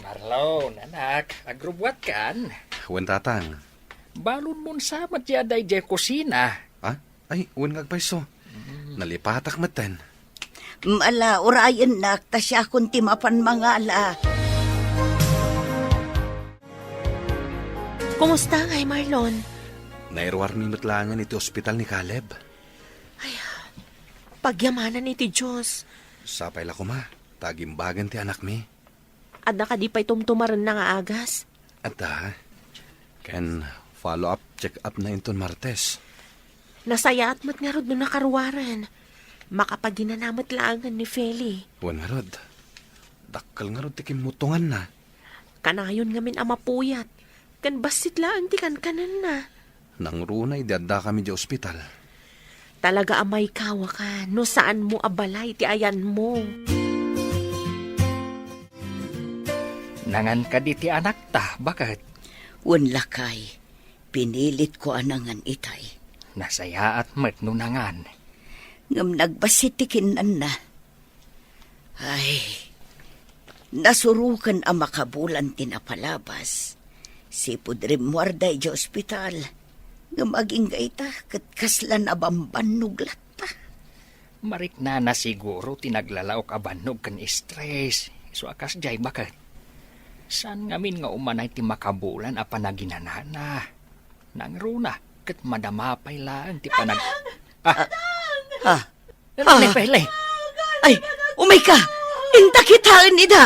Marlon, anak, agrubbuatkan? Wen, tatang. Balonmon sa met daydiay kusina. Ha? Ay, wen nga agpayso. Mm. Nalipatak metten. Ala, urayennak, ta siakon ti mapan mangala. Kumusta ngay, Marlon? Nairuarmi met laengen iti ospital ni Caleb. Ay, pagyamanan iti Dios. Sapay la koma, ta agimbagen ti anakmi. Adda kadi pay tumtumarenna nga agas? Adda. Ken follow-up check-up na inton Martes. Nasayaat met ngarud no nakaruaren. Makapaginana met laengen ni Feli. Wen ngarud. Dakkel ngarud ti kimmutonganna. Kanayon ngamin a mapuyat. Ken bassit laeng ti kankanenna. Nangruna idi addakami idiay ospital. Talaga a maikawaka no saanmo a balay ti ayanmo. Nangan kadi ti anakta, baket? Wen, lakay, pinilitko a nangan itay. Nasayaat met no nangan. Ngem nagbassit ti kinnanna. Ay, nasuroken a makabulan ti napalabas. Sipud rimmuarda idiay ospital, ngem agingga ita ket kasla nabambannog latta. Mariknana siguro ti naglalaok a bannog ken stress, isu a kasdiay, baket. Saan ngamin nga umanay ti makabulan a panaginanana. Nangruna, ket madama pay laeng ti panag-, ah. Ah. Ah. Ni Pele. Ay, umayka! Inta kitaen ida!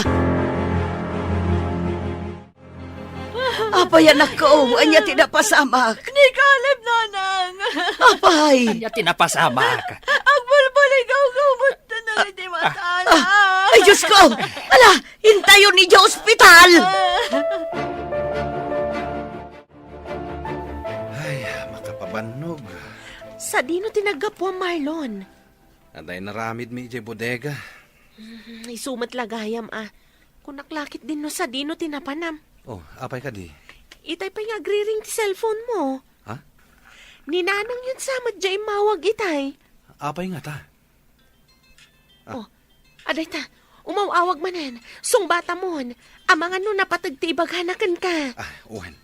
Apay, anakko, ania ti napasamak? Ni Caleb, nanang. Apay! Ania ti napasamak? Agbalbaligaw ka, umot na nga di matala. Ah, ay, Diyos ko! Ala, intayon idiay ospital! Ay, makapabannog. Sadino ti naggapuam, Marlon? Adda inaramidmi idiay bodega. Mm, isu met la gayam a. Kunak la ketdin no sadino ti napanam. Oh, apay kadi? Itay pay nga agriring ti cellphone mo. Ha? Ni nanangyon sa met diay immawag itay. Apay ngata? Ah. Oh, adayta, umaw-awag manen. Sungbatamon. Amangan no napateg ti ibagana kenka. Ah, wen.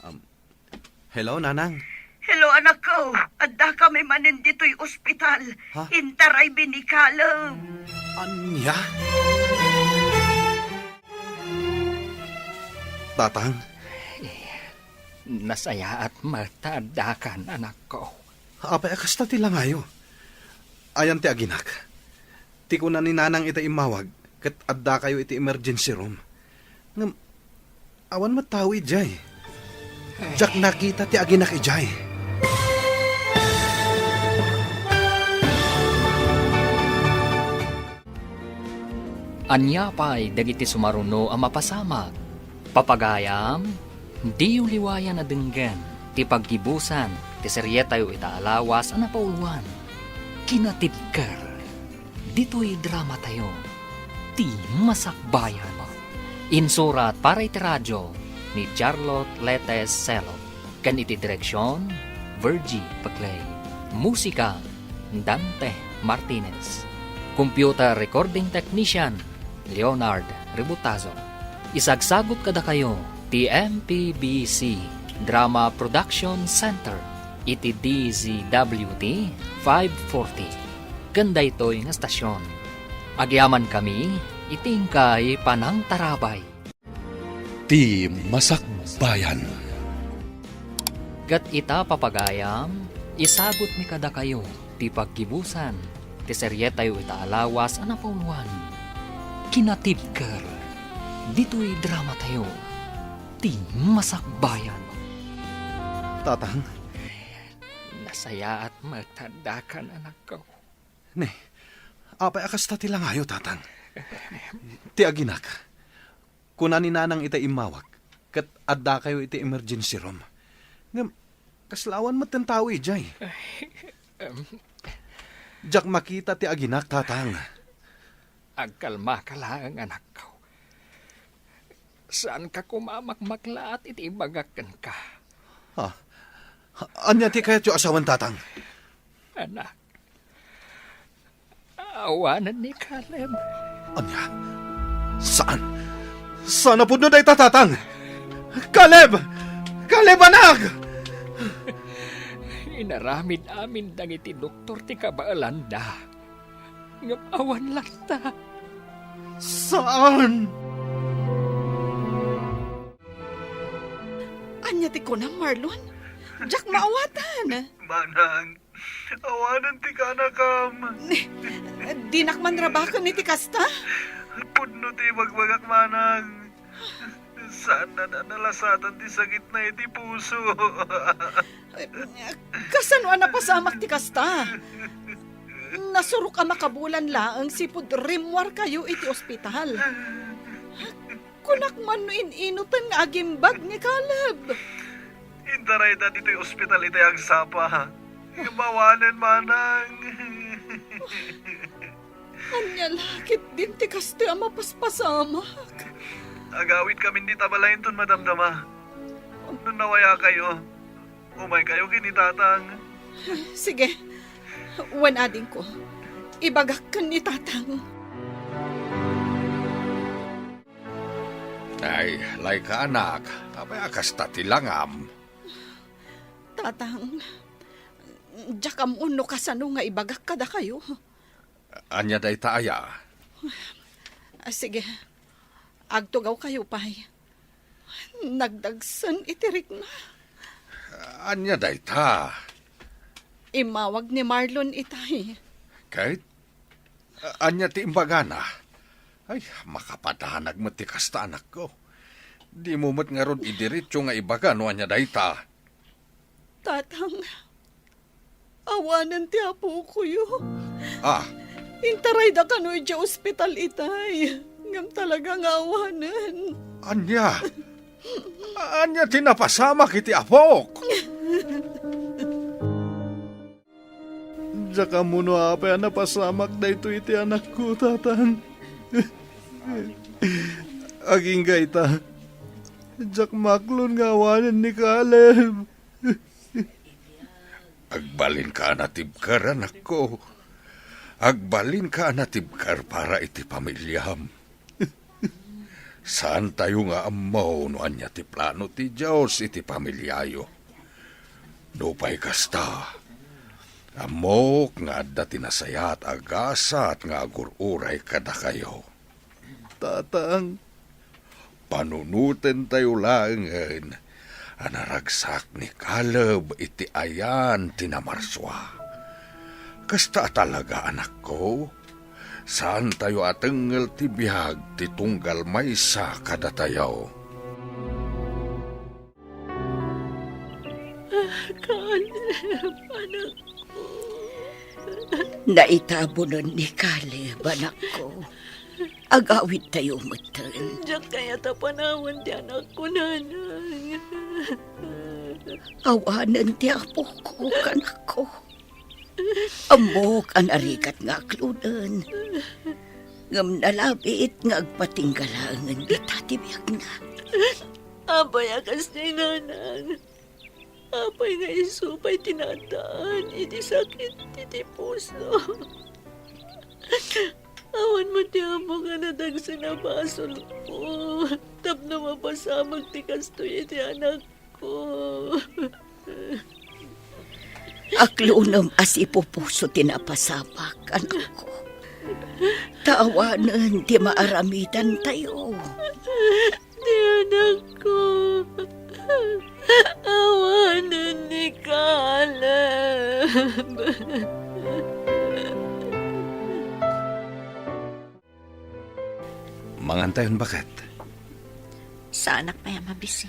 Um, hello, Nanang. Hello, anakko. Addakami manen ditoy ospital. Ha? Intaraymi ni Caleb. Ania? Tatang. Eh, nasayaat met ta addakan, anakko. Apay a kasta ti langayo? Ayan ti aginak. Ti kuna ni Nanang ita immawag, ket addakayo iti emergency room. Ngem, awan met tao idiay. Diak nakita ti aginak idiay. Ania pay dagiti sumaruno a mapasamak? Papagayam, diyo liwayan a denggen ti paggibusan ti serietayo ita a lawas a napauluan, Kinatibker. Ditoy dramatayo, Ti Masakbayan. Insurat para iti radio ni Charlotte Letes Celo. Ken iti direksion, Virgie Paclay. Musika, Dante Martinez. Computer recording technician, Leonard Ributazo. Isagsagut kadakayo ti M P B C Drama Production Center iti D Z W T five forty. Ken daytoy nga estasion, agyamankami iti inkay panangtarabay. Ti Masakbayan. Ket ita, papagayam, isagutmi kadakayo ti paggibusan ti serietayo ita a lawas a napauluan, Kinatibker, ditoy dramatayo, Ti Masakbayan. Tatang? Nasayaat met ta addakan, anakko. Ne, apay a kasta ti langayo, Tatang? Ti aginak. Kuna ni Nanang ita immawag, ket addakayo iti emergency room. Ngem, kasla awan metten tao idiay. Ay, em. Diak makita ti aginak, Tatang. Agkalmaka laeng, anakko. Saanka koma a makmaklaat iti ibagak kenka. Ah, ania ti kayatyo a sawen, Tatang? Anak, awanen ni Caleb. Ania? Saan? Saan a pudno dayta, Tatang? Caleb! Caleb, anak! Inaramid amin dagiti doktor ti kabaelanda. Ngem awan latta. Saan? Ania ti kunam, Marlon? Diak maawatan. Manang, awanen ti kaanakam. Dinak man rabaken iti kasta? Pudno ti ibagbagak, Manang. Saanna a nalasatan ti sakitna iti puso. Kasano a napasamak ti kasta? Nasurok a makabulan laeng sipud rimmuarkayo iti ospital. Kunak man no in-inoten nga agimbag ni Caleb. Intarayda ditoy ospital iti agsapa. Ngem awanen, Manang. Ania la ketdin ti kastoy a mapaspasamak? Agawidkamin dita balay inton madamdama. No nawayakayo, umaykayo ken ni Tatang. Sige. Wen adingko. Ibagak ken ni Tatang. Ay, Laika, anak, apay a kasta ti langam? Tatang, diak ammo no kasano nga ibagak kadakayo. Ania dayta aya? Ah, sige, agtugawkayo pay. Nagdagsen iti rikna. Ania dayta? Immawag ni Marlon itay. Ket? Ania ti imbagana? Ay, makapadanag met ti kasta, anakko. Dimo met ngarud idiretso nga ibaga no ania dayta. Tatang, awanen ti apokoyo. Ah. Intarayda kano idiay ospital itay. Ngem talaga nga awanen. Ania? Ania ti napasamak iti apok? Diak ammo no apay a napasamak daytoy iti anakko, Tatang. Agingga ita, diak maklon nga awanen ni Caleb. Agbalinka a natibker, anakko. Agbalinka a natibker para iti pamiliam. Saantayo nga ammo no ania ti plano ti Dios iti pamiliayo. Nupay kasta, ammok nga adda ti nasayaat a gasat nga agur-uray kadakayo. Tatang. Panunotentayo laengen a naragsak ni Caleb iti ayan ti namarsua. Kasta a talaga, anakko, saantayo a tengngel ti biag ti tunggal maysa kadatayo. Caleb, anakko. Naitabunen ni Caleb, anakko. Agawidtayo metten. Diak kayat a panawen ti anakko, nanang. Awanen ti apok, anakko. Ammok a narigat nga aklonen. Ngem nalabit nga agpatingga laengen dita ti biagna. Apay a kasta, nanang? Apay nga isu pay ti naaddaan iti sakit iti puso? Awan met ti ammok a nadagsen a basolko tapno mapasamak ti kastoy iti anakko. Aklonem a sipupuso ti napasamak, anakko. Ta awanen ti maaramidantayo. Ti anakko, awanen ni Caleb. Mangantayon, baket. Saanak pay a mabisin.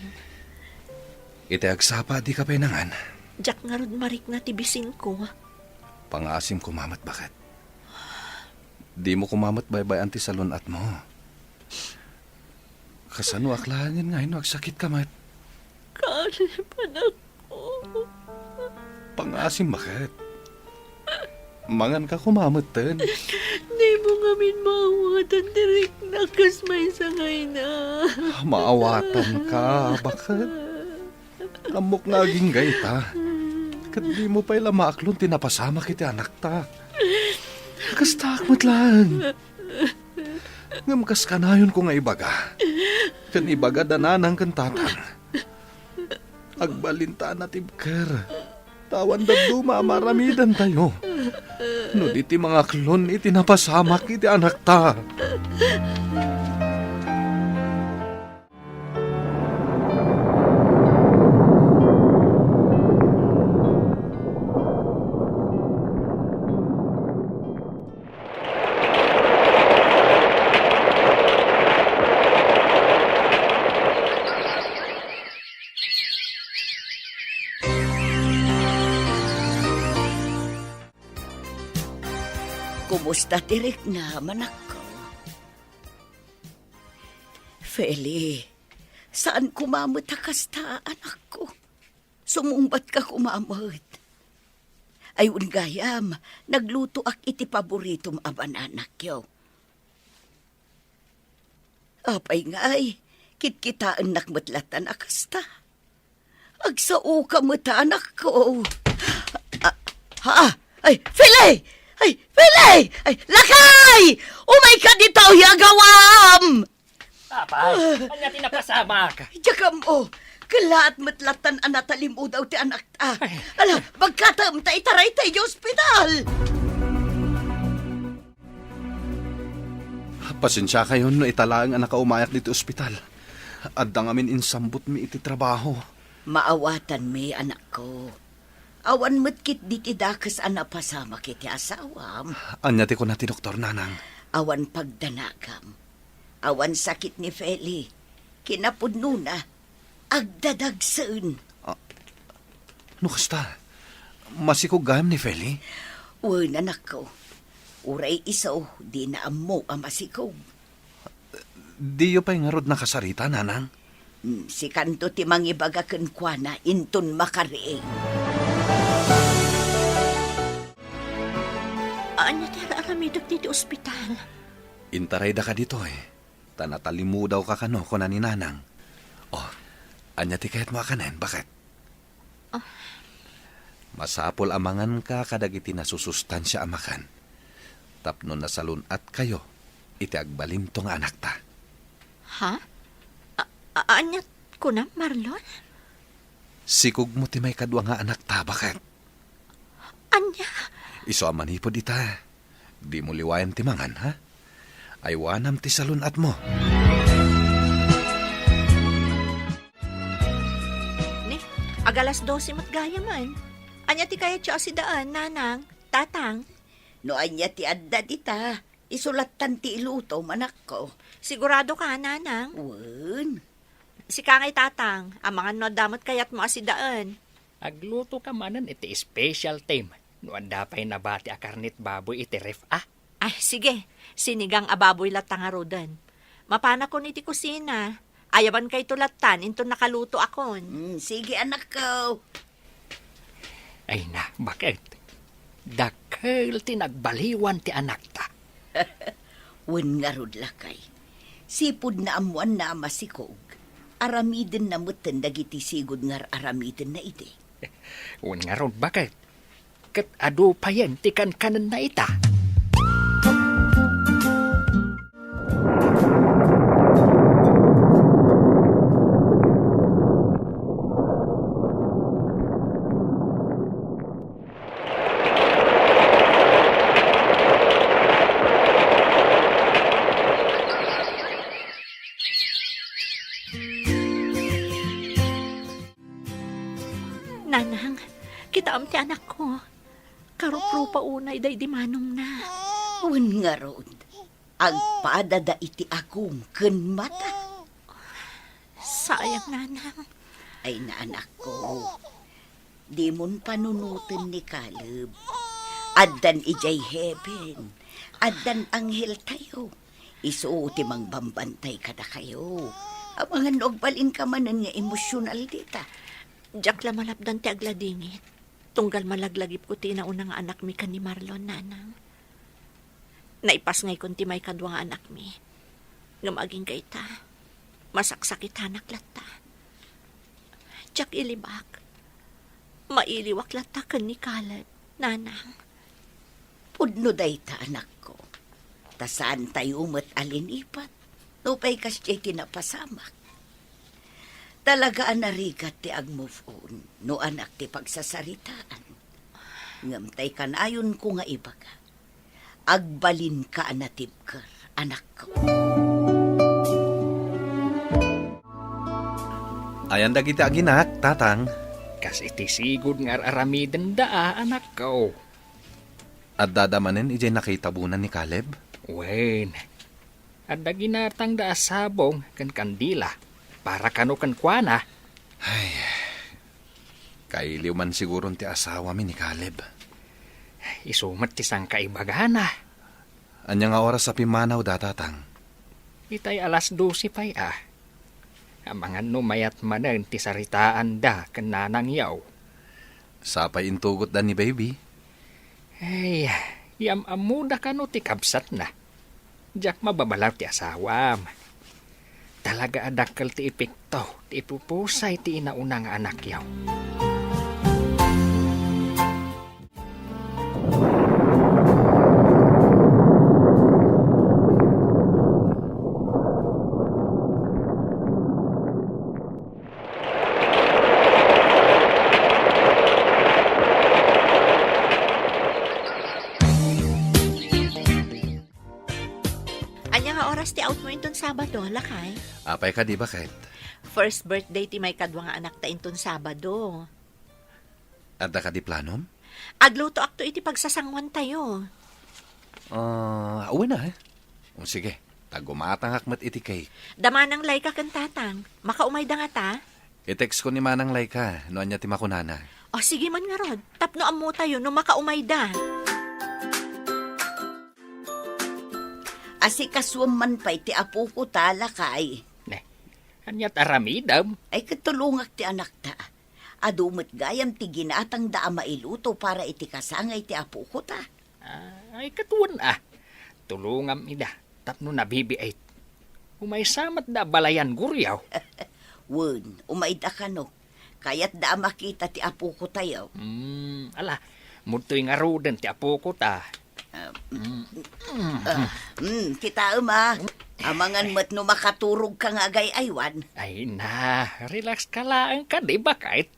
Iti agsapa, dika pay nangan. Diak ngarud marikna ti bisinko. Pangaasim koma met, baket. Dimo koma met baybay-an ti salun-atmo. Kasanoak laengen nga no agsakitka met? Caleb, anakko. Pangaasim, baket. Manganka koma metten. Di Dimo ngamin maawatan ti rikna kas maysa nga ina. Maawatanka, baket. Ammok nga agingga ita. Ket dimo pay la maaklon ti napasamak iti anakta. Kastaak met laeng. Ngem kas kanayonko nga ibaga, ken ibagada nanang ken tatang, agbalinta a natibker. Ta awan dadduma a maaramidantayo no di ti mangaklon iti napasamak iti anakta. Kumusta ti riknam, anakko? Feli, saan koma met a kasta, anakko. Sumungbatka koma met. Ay, wen gayam, naglutoak iti paboritom a banana, Kyo. Apay ngay, kitkitaennak met latta a kasta. Agsaoka met, anakko. Ah, ha? Ay, Feli! Ay, Feli! Ay, lakay! Umayka ditoy, agawam! Apay, ania ti napasamak? Diak ammo. Kellaat met lattan a natalimudaw ti anakta. Ay. Ala, bagkatem ta itaray tay di ospital. Pasensiakayon no ita laeng a nakaumayak ditoy ospital. Adda ngamin insambutmi iti trabaho. Maawatanmi, anakko. Awan met ketdi ti dakes a napasamak iti asawam. Ania ti kuna ti doktor, nanang? Awan pagdanagam. Awan sakit ni Feli. Kinapudnona, agdadagsen. Ah, no kasta, masikog gayam ni Feli? Wen, anakko. Uray isu, dina ammo a masikog. Diyo pay ngarud nakasarita, nanang? Hmm, sikanto ti mangibaga kenkuana inton makariing. Ania ti ar-aramidek ditoy ospital? Intaraydaka ditoy, ta natalimudawka kano, kuna ni nanang. Oh, ania ti kayatmo a kanen, baket? Ah. Masapul a manganka kadagiti nasusustansia a makan, tapno nasalun-atkayo iti agbalinto nga anakta. Ha? A-, a-, ania kunam, Marlon? Sikogmo ti maikadua nga anakta, baket. Ania? Isu a manipud ita, dimo liwayan ti mangan, ha? Aywanam ti salun-atmo. Ni, agalas dose met gayamen. Ania ti kayatyo a sidaen, nanang, tatang? No ania ti adda dita, isu lattan ti iluto, manakko. Siguradoka, nanang? Wen. Sika ngay, tatang, amangan no adda met kayatmo a sidaen. Aglutoka manen iti specialtem no adda pay nabati a karnet baboy iti ref, a? Ay, sige. Sinigang a baboy latta ngaruden. Mapanakon iti kusina. Ayabankayto lattan inton nakalutoakon. Mm, sige, anakko. Ay na, baket. Dakkel ti nagbaliwan ti anakta. Wen ngarud, lakay. Sipud naammoanna a masikog, aramidenna metten dagiti sigud nga ar-aramidenna idi. Wen ngarud, baket. Ket adu payen ti kankanenna ita. Nanang, kitaem ti anakko. Karuprupa unay daydi manongna. Wen ngarud, agpadada iti agum ken mata. Sayang, nanang. Ay, na, anakko. Dimon panunoten ni Caleb. Addan idiay heaven. Addan angheltayo. Isu ti mangbambantay kadakayo. Amangan no agbalinka manen nga emosyonal dita. Diak la malapdan ti agladingit. Tunggal malaglagipko ti inauna nga anakmi ken ni Marlon, nanang. Naipasngaykon ti maikadua nga anakmi. Ngem agingga ita, masaksakitanak latta. Diak ilibak. Mailiwak latta ken ni Caleb, nanang. Pudno dayta, anakko. Ta saantayo met a linipat, nupay kasdiay ti napasamak. Talaga a narigat ti ag-move on no anak ti pagsasaritaan. Ngem tay kanayonko nga ibaga, agbalinka a natibker, anakko. Ayan dagiti aginak, tatang. Kas iti sigud nga ar-aramidenda a, anakko. Addada manen idiay nakitabonan ni Caleb? Wen, adda ginatangda a sabong ken kandila para kano kenkuana. Ay, kailiw man siguron ti asawami ni Caleb. Isu met ti sangkaibagana. Ania nga oras a pimmanawda, tatang? Itay alas dose pay a. Amangan no mayat manen ti saritaanda ken nanangyo. Sapay intugotda ni baby. Ay, yam-ammoda kano ti kabsatna. Diak mababalaw ti asawam. Talaga a dakkel ti epekto ti ipupusay ti inauna nga anakyo. Ania nga oras ti outmo inton Sabado, lakay? Apay kadi, baket? First birthday ti maikadua nga anakta inton Sabado. Adda kadi planom? Aglutoakto iti pagsasanguantayo. Ah, wen a, eh. O, sige, ta gumatangak met iti cake. Da Manang Laika ken Tatang. Makaumayda ngata? I-text ko ni Manang Laika no ania ti makunana. O, sige man ngarud. Tapno ammotayo no makaumayda. Asikasuem man pay ti apoko ta, lakay. Ne, ania ti aramidem? Ay, ket tulongak ti anakta. Adu met gayam ti ginatangda a mailuto para iti kasangay ti apoko ta. Ah, ay, ket wen a. Tulongam ida tapno nabibiit. Umaysa met da balayan guriaw. Wen, umayda kano. Kayatda a makita ti apoko tayo. Hmm, ala, mudtoy ngaruden ti apoko ta. Ah, mm, ah, mm, kitaem a. Amangan met no makaturogka nga agay-aywan. Ay na, relax ka laeng kadi, baket.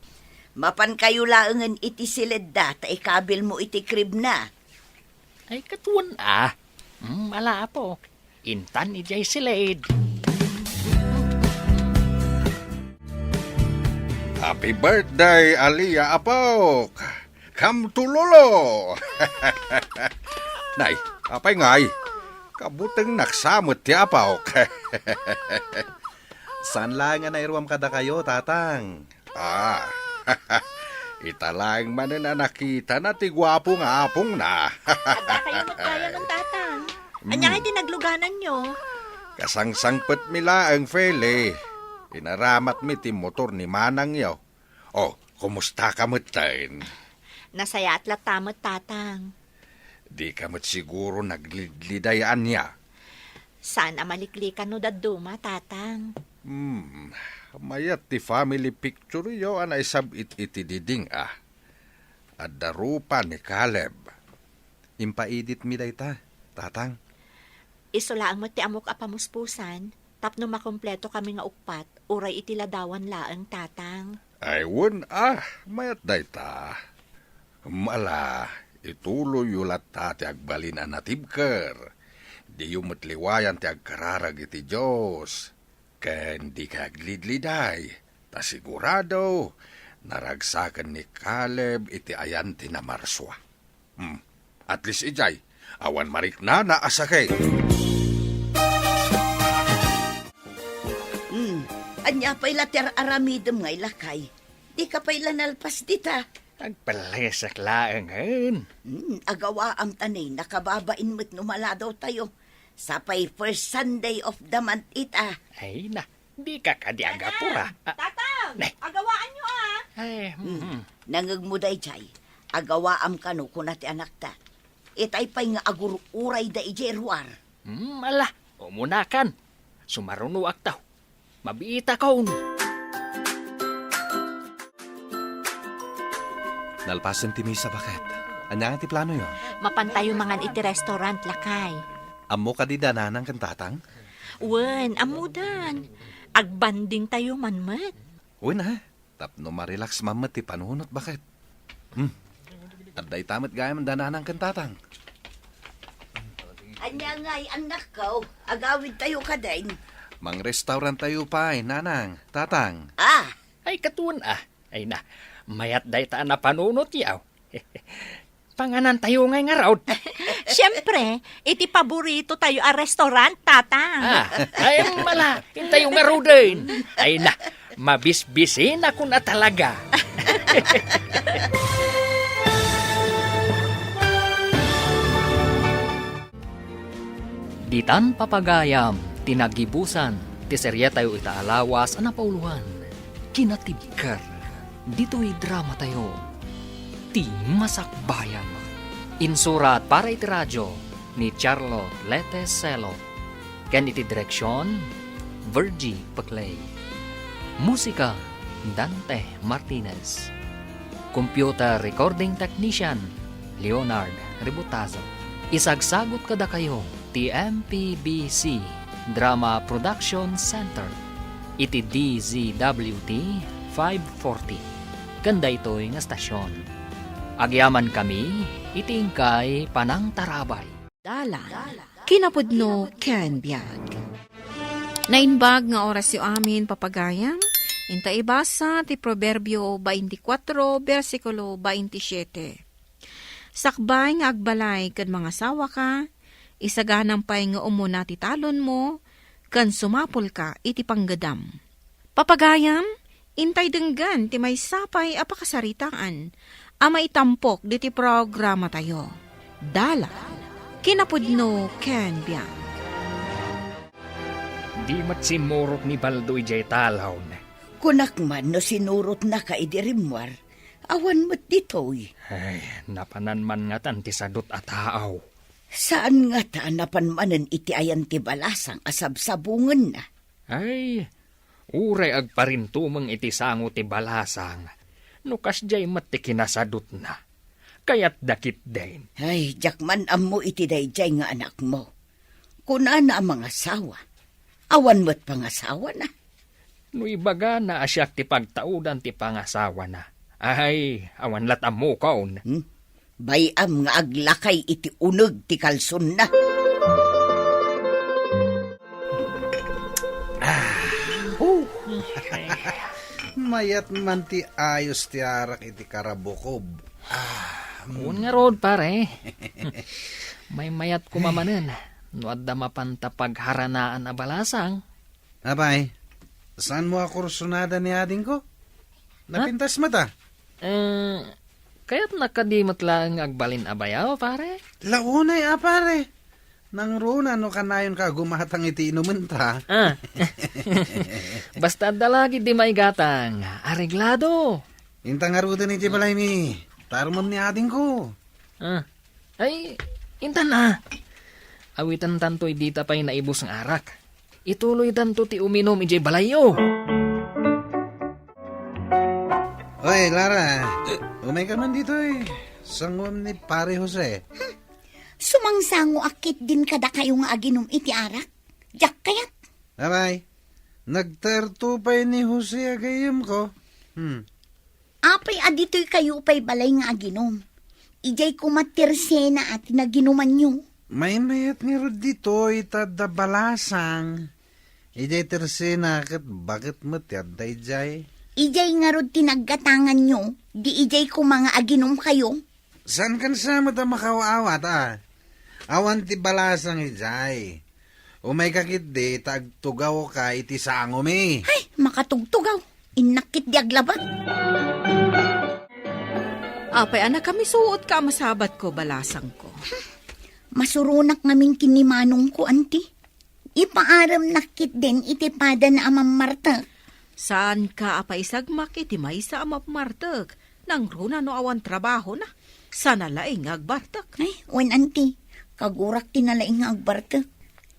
Mapankayo laengen iti siledda ta ikabilmo iti crib na. Ay, ket wen a. Hmm, ala, apo. Intan idiay siled. Happy birthday, Alia Apok! Come to Lolo! Nay, apay ngay? Kabutengnak sa met ti apok. Saan laeng a nairuam kadakayo, Tatang? Ah, ita laeng manen a nakitana ti guapo nga apongna. Addakayo met gayamen, Tatang. Mm. Ania ngay ti naglugananyo? Kasangsangpetmi laeng, Feli. Inaramatmi ti motor ni manangyo. Oh, kumusta ka metten? Nasayaat latta met, Tatang. Dika met siguro naglidliday ania? Saan a maliklikan no dadduma, Tatang. Hmm, mayat ti family picture-yo a naisab-it iti diding a. Adda rupa ni Caleb. Impaeditmi dayta, Tatang. Isu laeng met ti ammok a pamuspusan, tapno makompleto kami nga uppat, uray iti ladawan laeng, Tatang. Ay, wen a, mayat dayta. Ala, ituloyyo latta ti agbalin a natibker. Diyo met liwayan ti agkararag iti Dios. Ken dikay aglidliday, ta sigurado, naragsaken ni Caleb iti ayan ti namarsua. Hmm. At least idiay, awan mariknana a sakit. Hmm. Ania pay la ti ar-aramidem nga ilakay? Dika pay la nalpas dita. Agpallesak laengen. Hmm, agawaam ta ni, nakababain met no maladaw tayo. Sapay first Sunday of the month ita. Ay na, dika kadi agapura. Ah, Tatang, ne. Agawaan nyo, ah. Ay, hmm, hmm. Nangegmo daydiay. Agawaam kano kuna ti anakta. Itay pay nga agur-urayda idiay ruar. Hmm, ala, umunakan. Sumarunoakto. Mabiitakon. Nalpasen ti misa, baket. Ania nga ti planoyo? Mapantayo mangan iti restaurant, lakay. Ammo kadi da nanang ken tatang? Wen, ammodan. Agbandingtayo man met. Wen, a. Tapno ma-relax man met ti panunot, baket. Hmm. Adda ita met gayam da nanang ken tatang. Ania ngay, annakko? Agawidtayo kadin. Mangrestauranttayo pay, nanang, tatang. Ah! Ay, katon, a. Ay na, mayat dayta a napanunotyo. Panganantayo ngay ngarud. Siempre, iti paboritotayo a restaurant, tatang. Ah, ay, mala, intayo ngaruden. Ay na, mabisbisinakon a talaga. Ditan papagayam ti nagibusan ti seriatayo ita a lawas a napauloan, Kinatibker. Ditoy dramatayo, Ti Masakbayan. Insurat para iti radio ni Charlotte Lete Celo, ken iti direksion, Virgie Peclay. Musika, Dante Martinez. Computer recording technician, Leonard Ributazo. Isagsagot kadakayo ti M P B C Drama Production Center iti D Z W T five forty ken daytoy nga stasyon. Agyamankami iti inkay panangtarabay. Dalan, kinapudno ken biag. Naimbag nga orasyo amin, papagayam. Inta ibasa ti Proverbio twenty-four, bersikulo twenty-seven. Sakbay nga agbalay ken mangasawaka, isaganam pay nga umuna ti talonmo ken sumapulka iti panggedam. Papagayam, intay denggen ti maysa pay a pakasaritaan a maitampok ditoy programatayo. Dalan, kinapudno ken biag. Di met simmurot ni Baldo idiay talon. Kunak man no sinurotnaka idi rimmuar, awan met ditoy. Ay, napanan man ngatan ti sadut a tao. Saan ngata a napan manen iti ayan ti balasang a sabsabongenna? Ay, uray agparintumeng iti sango ti balasang, no kasdiay met ti kinasadutna. Kayatda ketdin. Ay, diak man ammo iti daydiay nga anakmo. Kunana a mangasawa. Awan met pangasawana. No ibagana a siak ti pagtaudan ti pangasawana, ay, awan lat ammokon. Hmm? Bay-am nga aglakay iti uneg ti kalsonna. Ah, oh. Mayat man ti ayos ti arak iti karabukob. Ah, mm. Wen ngarud, pare. Maymayat koma manen no adda mapanta pagharanaan a balasang. Apay, saanmo a kursunada ni adingko? Ha? Napintas met a. Eh, kayatna kadi met laeng nga agbalin a bayaw, pare? La unay a, pare. Nangruna no kanayonka a gumatang iti inumenta. Ah. Basta adda la ketdi maigatang, areglado. Inta ngaruden iti balaymi. Tarumem ni adingko. Ah. Ay, intan a. Awitantantoy dita pay naibus nga arak. Ituloytanto ti uminum idiay balayyo. Oy, Lara, umayka man ditoy. Sanguem ni Pare Jose. Hmm. Sumangsangoak ketdin kadakayo nga aginum iti arak. Diak kayat. Apay, nagtaerto pay ni Jose a gayyemko. Hmm. Apay a ditoykayo pay balay nga aginum? Idiay koma ti resena a ti naginumanyo. Maymayat ngarud ditoy ta adda balasang. Idiay ti resena ket baket met ti adda idiay. Idiay ngarud ti naggatanganyo, di idiay koma nga aginumkayo? Saankan sa met a makaaw-awat a? Awan ti balasang idiay. Umayka ketdi ta agtugawka iti sangomi. Ay, makatugtugaw. Innak ketdi aglabat. Apay a nakamisuotka a masabatko, balasangko? Masuronak ngamin ken ni manongko, anti. Ipaaremnak ketdin iti padana a mammartek. Saanka a paisagmak iti maysa a mammartek, nangruna no awan trabahona. Sana laeng nga agbartek. Ay, wen, anti. Kagurak ti nalaing nga agbartek.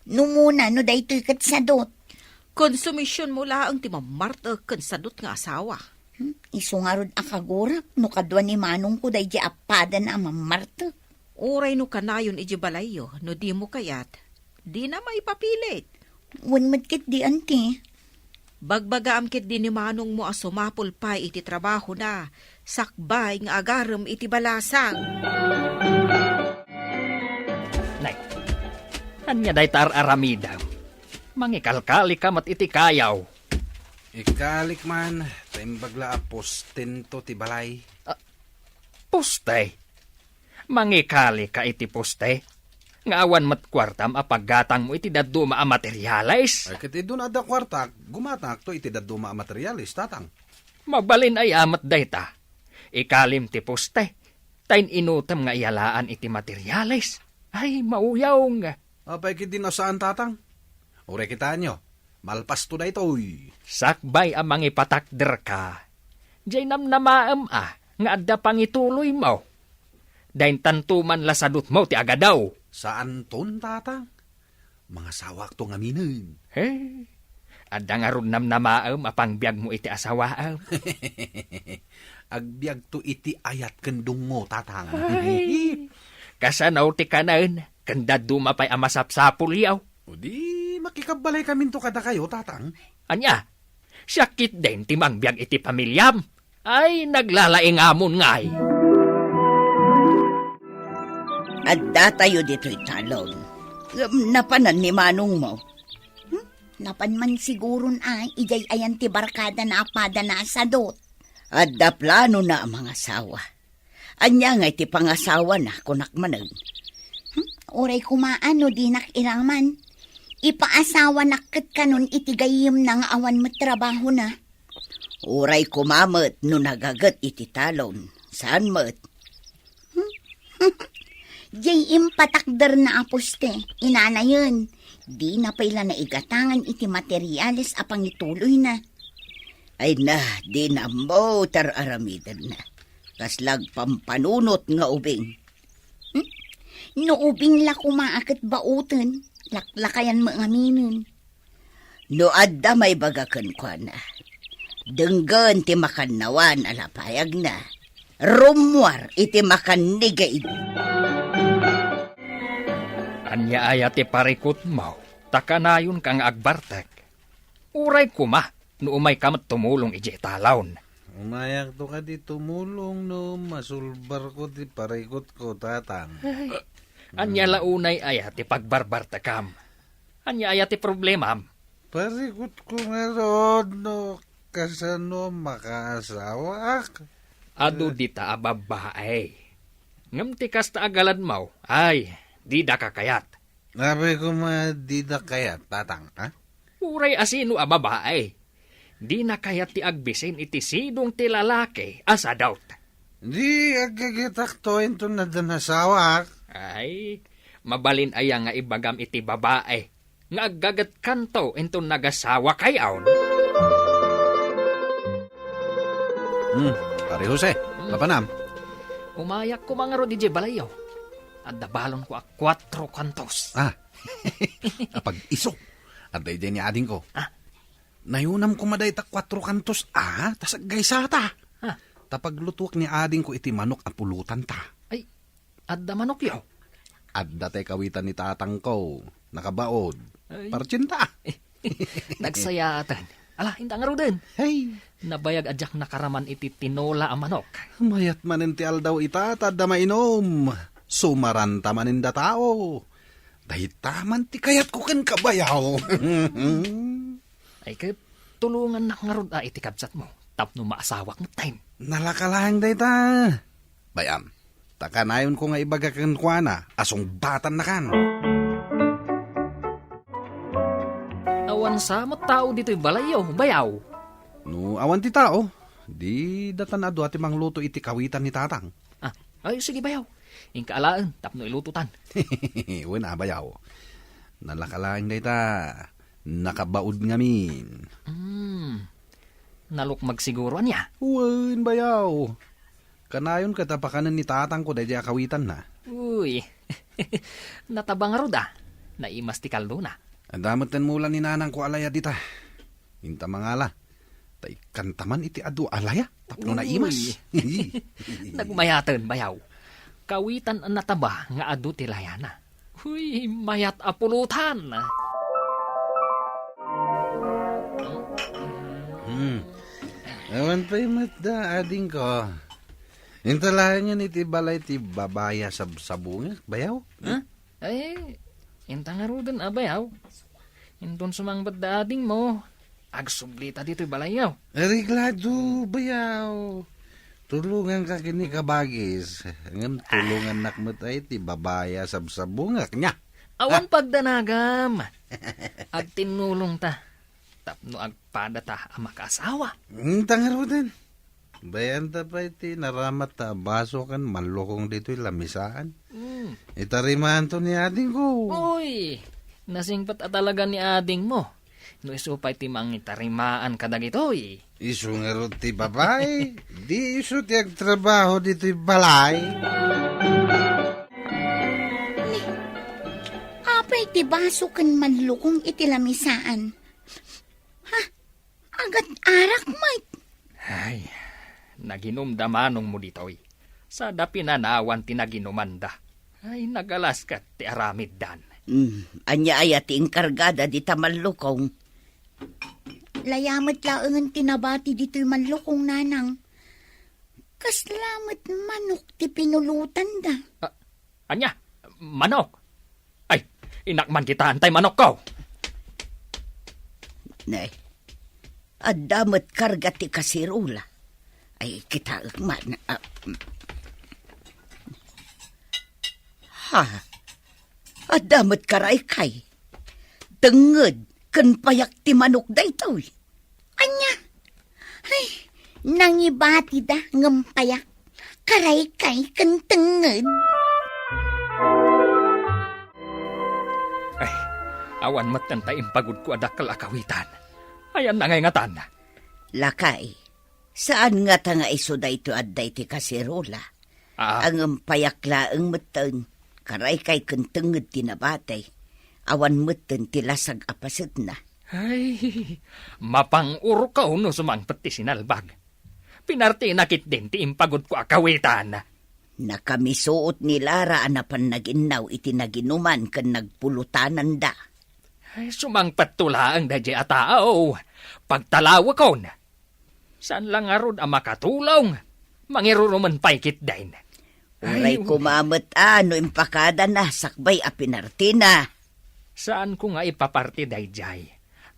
Numuna, no daytoy ket sadut. Konsumisionmo laeng ti mammartek ken sadut nga asawa. Hmm, isu ngarud a kagurak no kadua ni manongko daydi a padana a mammartek. Uray no kanayon iti balayyo, no dimo kayat, dina maipapilit. Wen met ketdi, anti. Bagbagaam ketdi ni manongmo a sumapul pay iti trabahona, sakbay nga agarem iti balasang. Nay, ania dayta ar-aramidem? Mangikalkali ka met iti kayaw. Ikalik man, ta imbag la a postento ti balay. Ah, poste? Mangikali ka iti poste? Nga awan met kuartam a paggatangmo iti dadduma a materiales? Ay, ket idun adda kuartak, gumatangakto iti dadduma a materiales, tatang. Mabalin aya met dayta. Ikalim ti poste, ta in-inutem nga iyalaan iti materiales. Ay, mauyong. Apay ketdi no saan, tatang? Uray kitaenyo, malpasto daytoy. Sakbay a mangipatakderka, jay namnamaem a nga adda pangituloymo. Daintanto man la sadutmo ti agadaw. Saanton, tatang? Mangasawakto ngaminen. He, adda ngarud namnamaem a pangbiagmo iti asawaem? Agbiagto iti ayat ken dungngo, tatang. Ay, kasano ti kanen ken dadduma pay a masapsapulyo? O di, makikabbalay kaminto kadakayo, tatang. Ania? Siak ketdin ti mangbiag iti pamiliam? Ay, naglalaingamon ngay. Addatayo ditoy talon. Ngem napanan ni manongmo. Hmm? Napan man siguron a, idiay ayan ti barkadana a padana a sadut. Adda planona a mangasawa. Ania ngay ti pangasawana, kunak manen? Hmm? Uray koma a no dinak iraman. Ipaasawanak ket kanon iti gayyemna nga awan met trabahona. Uray koma met no nagaget iti talon. Saan met? Hmm? Jay impatakderna a poste, inanayen. Dina pay la naigatangan iti materiales a pangituloyna. Ay na, dina ammo ti ar-aramidenna. Kasla agpampanunot nga ubing. Hmm? No ubing la koma a ket baoten, laklakayan met ngaminen. No adda maibaga kenkuana, denggen ti makannawan a lapayagna, rummuar iti makannigaid. Ania aya ti parikutmo? Ta kanayonka nga agbartek. Uray koma, no umayka met tumulong idiay talon. Umayakto kadi tumulong no masulbarko ti parikutko, tatang. Ay, ania la unay aya ti pagbarbartekam? Ania aya ti problemam? Parikutko ngarud no kasano makaasawaak. Adu dita a babbae. Ngem ti kasta a galadmo, ay, didaka kayat. Apay koma dida kayat, tatang, a? Uray a sino a babae, dina kayat ti agbisin iti sidong ti lalaki a sadut. Di aggagetakto inton adda nasawaak. Ay, mabalin aya nga ibagam iti babae nga aggagetkanto inton nagasawakayon? Hmm, Pare Jose, hmm, mapanam? Umayak koma ngarud idiay balayyo. Adda balonko a kuatro kantos. Ah, apag-iso. Adda idiay ni adingko. Ah. Nayunam koma dayta kuatro kantos, ah, ta saggaysa ta. Ah. Ta paglutuak ni adingko iti manok a pulotanta. Ay, adda manokyo? Adda tay kawitan ni tatangko. Nakabaod. Ay. Partinta. Nagsayaaten. Ala, inta ngaruden. Hey. Nabayag a diak nakaraman iti tinola a manok. Mayat manen ti aldaw ita, ta adda mainom. Sumaranta manen datao. Dayta man ti kayatko kenka, bayaw. Ay, ket tulongannak ngarud a iti kabsatmo tapno maasawak ngetten. Nalaka laeng dayta. Bay-am, ta kanayonko nga ibaga kenkuana a sungbatannakan. Awan sa met tao ditoy balayyo, bayaw? No awan ti tao, di datan a dua ti mangluto iti kawitan ni tatang. Ah, ay, sige, bayaw. Inka alaen tapno ilutotan. Wen a, bayaw. Nalaka laeng dayta. Nakabaod ngamin. Hmm. Nalukmag siguro, ania? Wen, bayaw. Kanayon ket a pakanen ni tatangko daydiay a kawitanna. Uy, nataba ngarud a. Naimas ti kaldona. Adda met ten mula ni nanangko a laya dita. Inta mangala. Ta ikkanta man iti adu a laya tapno naimas. Uy. Nagmayaten, bayaw. Kawitan a nataba nga adu ti layana. Uy, mayat a pulutan. Hmm. Awan pay met da, adingko. Inta laengen iti balay ti babay a sabsabungak, bayaw? Ha? Ay, inta ngaruden a bayaw. Inton sumangpet da adingmo, agsublita ditoy balayyo. Areglado, bayaw. Tulonganka ken ni kabagis. Ngem tulongannak met ay ti babay a sabsabungak, nia? Awan pagdanagam. Agtinnulongta tapno agpadata a makaasawa. Inta ngaruden. Bayanta pay ti naramatta a baso ken mallukong ditoy lamisaan. Hmm. Itarimaanto ni adingko. Uy, nasingpet a talaga ni adingmo. No isu pay ti mangitarimaan kadagitoy. Isu ngarud ti babai, di isu ti agtrabaho ditoy balay. Ni, apay ti baso ken mallukong iti lamisaan? Ha? Agat arak met. Ay, naginum da manongmo ditoy. Sada pinanawan ti naginumanda. Ay, nagalaskat ti aramiddan. Mm, ania aya ti inkargada dita mallukong? Laya met laengen ti nabati ditoy mallukong, nanang. Kasla met manok ti pinulotanda. Ah, ania? Manok? Ay, inak man kitaan tay manokko. Ne, adda met karga ti kaserola. Ay, kitaek man. Ah, mm. Ha? Adda met karaykay. Tengnged ken payak ti manok daytoy. Ania? Ay, nangibatida ngem payak. Karaykay ken tengnged. Ay, awan metten tay impagudko a dakkel a kawitan. Ayanna ngay ngatan? Lakay, saan ngata nga isu daytoy adda iti kaserola? Ah. Ngem payak laeng metten, karaykay ken tengnged ti nabati. Awan metten ti lasag a pasetna. Ay, mapang-urkaw no sumangpet ti sinalbag. Pinartina ketdin ti impagudko a kawitan. Nakamisuot ni Lara a napan naginnaw iti naginuman ken nagpulotananda. Ay, sumangpetto laeng daydiay a tao. Pagtalawekon. Saan la ngarud a makatulong? Mangirurumen pay ketdin. Uray. Ay, koma met a no impakadana sakbay a pinartina. Saanko nga ipaparti daydiay,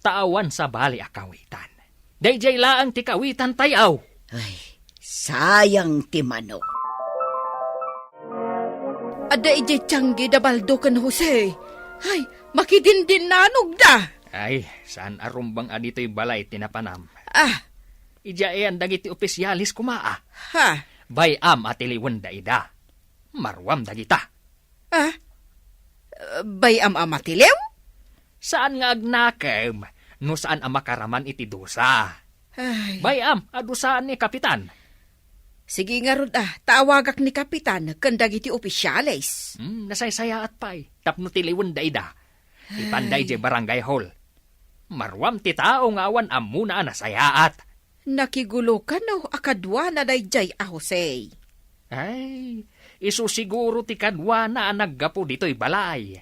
ta awan sabali a kawitan. Daydiay laeng ti kawitan tayaw. Ay, sayang ti manok. Adda idiay tianggi da Baldo ken Jose. Ay, makidindinnanogda. Ay, saan a rumbeng a ditoy balay ti napanam. Ah. Idiay ayan dagiti opisyales koma a. Ha? Bay-am a tiliwenda ida. Maruam dagita. Ah? Bay-am a matiliw? Saan nga agnakem no saan a makaraman iti dusa. Ay. Bay-am a dusaan ni Kapitan. Sige ngarud a, ta awagak ni Kapitan ken dagiti opisyales. Hmm, nasaysayaat pay tapno tiliwenda ida. Ipanda idiay barangay hall. Maruam ti tao nga awan ammona a nasayaat. Nakiguloka no a kaduana daydiay a Jose. Ay, isu siguro ti kaduana a naggapu ditoy balay.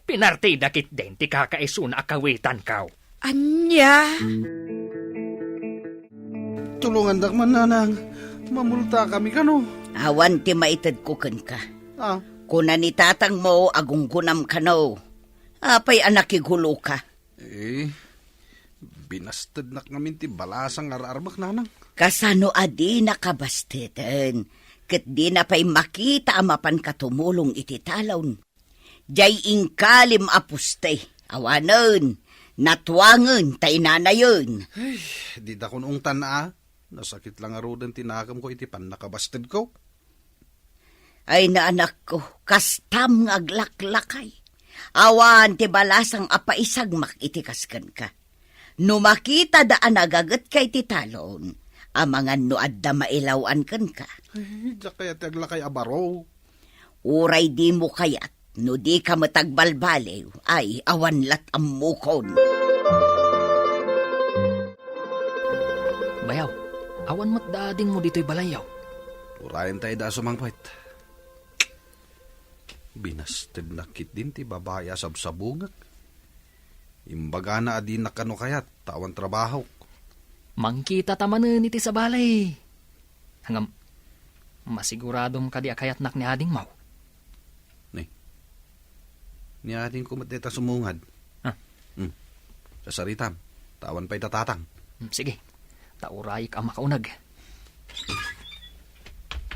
Pinartida ketdin ti kakaisuna a kawitanko. Ania? Tulongandak man, nanang. Mamultakami kano. Awan ti maitedko kenka. Ah. Kuna ni tatangmo a gunggunam kano. Apay a nakiguloka? Eh, binastednak ngamin ti balasang nga ar-armek, nanang. Kasano a dinaka basteten, ket dina pay makita a mapanka tumulong iti talon. Diay inkalim a poste, awanen, natuangen, ta inanayen. Ay, dida kun ungtan a. Nasakit la ngaruden ti nakemko iti pannakabastedko. Ay, naanakko, kastam nga aglaklakay. Awan ti balasang a paisagmak iti kas kenka. No makitada a nagagetka iti talon, Amangan no adda mailaw-an kenka. Ay, diak kayat ti aglakay a baro. Uray dimo kayat, no dika met agbalbaliw, ay, awan lat' ammokon. Bayaw, awan met da adingmo ditoy balayyo. Urayen tayo da a sumangpet. Binastednak ketdin ti babai a sabsabungek. Imbagana a dinak kano kayat, ta awan trabahok. Mangkita ta manen iti sabali. Ngem, masiguradom kadi a kayatnak ni adingmo? Ni, ni adingko met dayta sumungad. Ah. Hmm. Sasaritam, ta awan pay da tatang. Hmm, sige. Ta urayek a makauneg.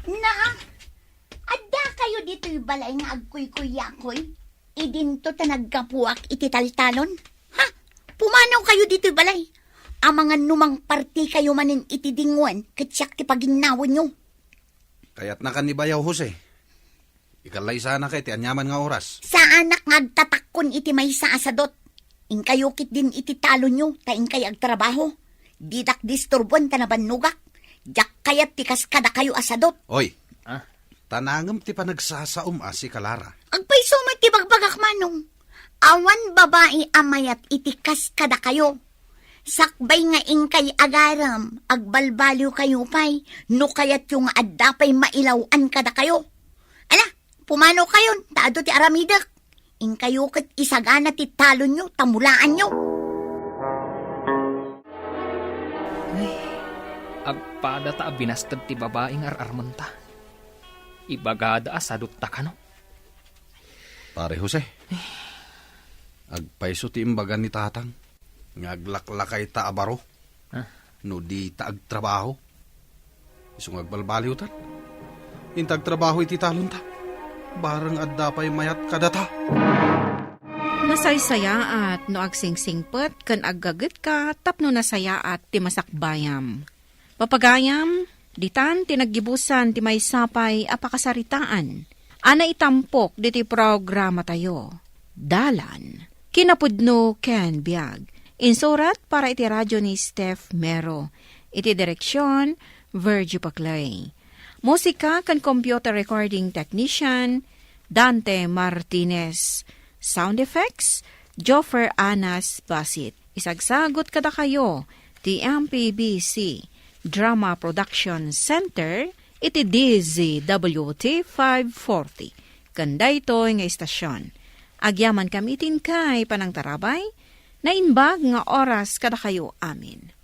Na, adda kayo ditoy balay nga agkuykuyakoy? Idinto ta naggapuak iti taltalon? Ha? Pumanaw kayo ditoy balay. Amangan no mangparti kayo manen iti dingwen, ket siak ti paginnawenyo. Kayatnakan ni Bayaw, Jose. Ikallaisanaka iti aniaman nga oras. Saanak nga agtatakkon iti maysa a sadot. Inkayo ketdin iti talonyo, ta inkay agtrabaho. Didak disturboen ta nabannogak. Diak kayat ti kas kadakayo a sadot. Oy, ah, ta nangem ti panagsasaom a si Clara. Agpayso met ti bagbagak, Manong. Awan babai a mayat iti kas kadakayo. Sakbay nga inkay agarem, agbalbaliw kayo pay, no kayatyo nga adda pay mailaw-an kadakayo. Ala, pumanaw kayon, ta adu ti aramidek. Inkayo ket isagana ti talonyo, ta mulaanyo. Ay, agpada ta a binasted ti babai nga ar-armenta. Ibagada a sadotta kano. Pare Jose, agpayso ti imbagan ni Tatang nga aglaklakayta a baro. Ah. No dita agtrabaho, isu nga agbalbaliwtan. Inta agtrabaho iti talonta. Bareng adda pay mayat kadata. Nasaysayaat no agsingsingpet ken aggagetka tapno nasayaat ti masakbayam. Papagayam, ditan ti naggibusan ti maysa pay a pakasaritaan a naitampok ditoy programatayo, Dalan, Kinapudno ken Biag. Insurat para iti radio ni Steph Mero. Iti direksion, Virgie Paclay. Musika ken computer recording technician, Dante Martinez. Sound effects, Joffer Anas Basit. Isagsagut kadakayo ti M P B C Drama Production Center iti D Z W T five forty. Ken daytoy nga istasion, agyamankami iti inkay panangtarabay, naimbag nga oras kadakayo amin.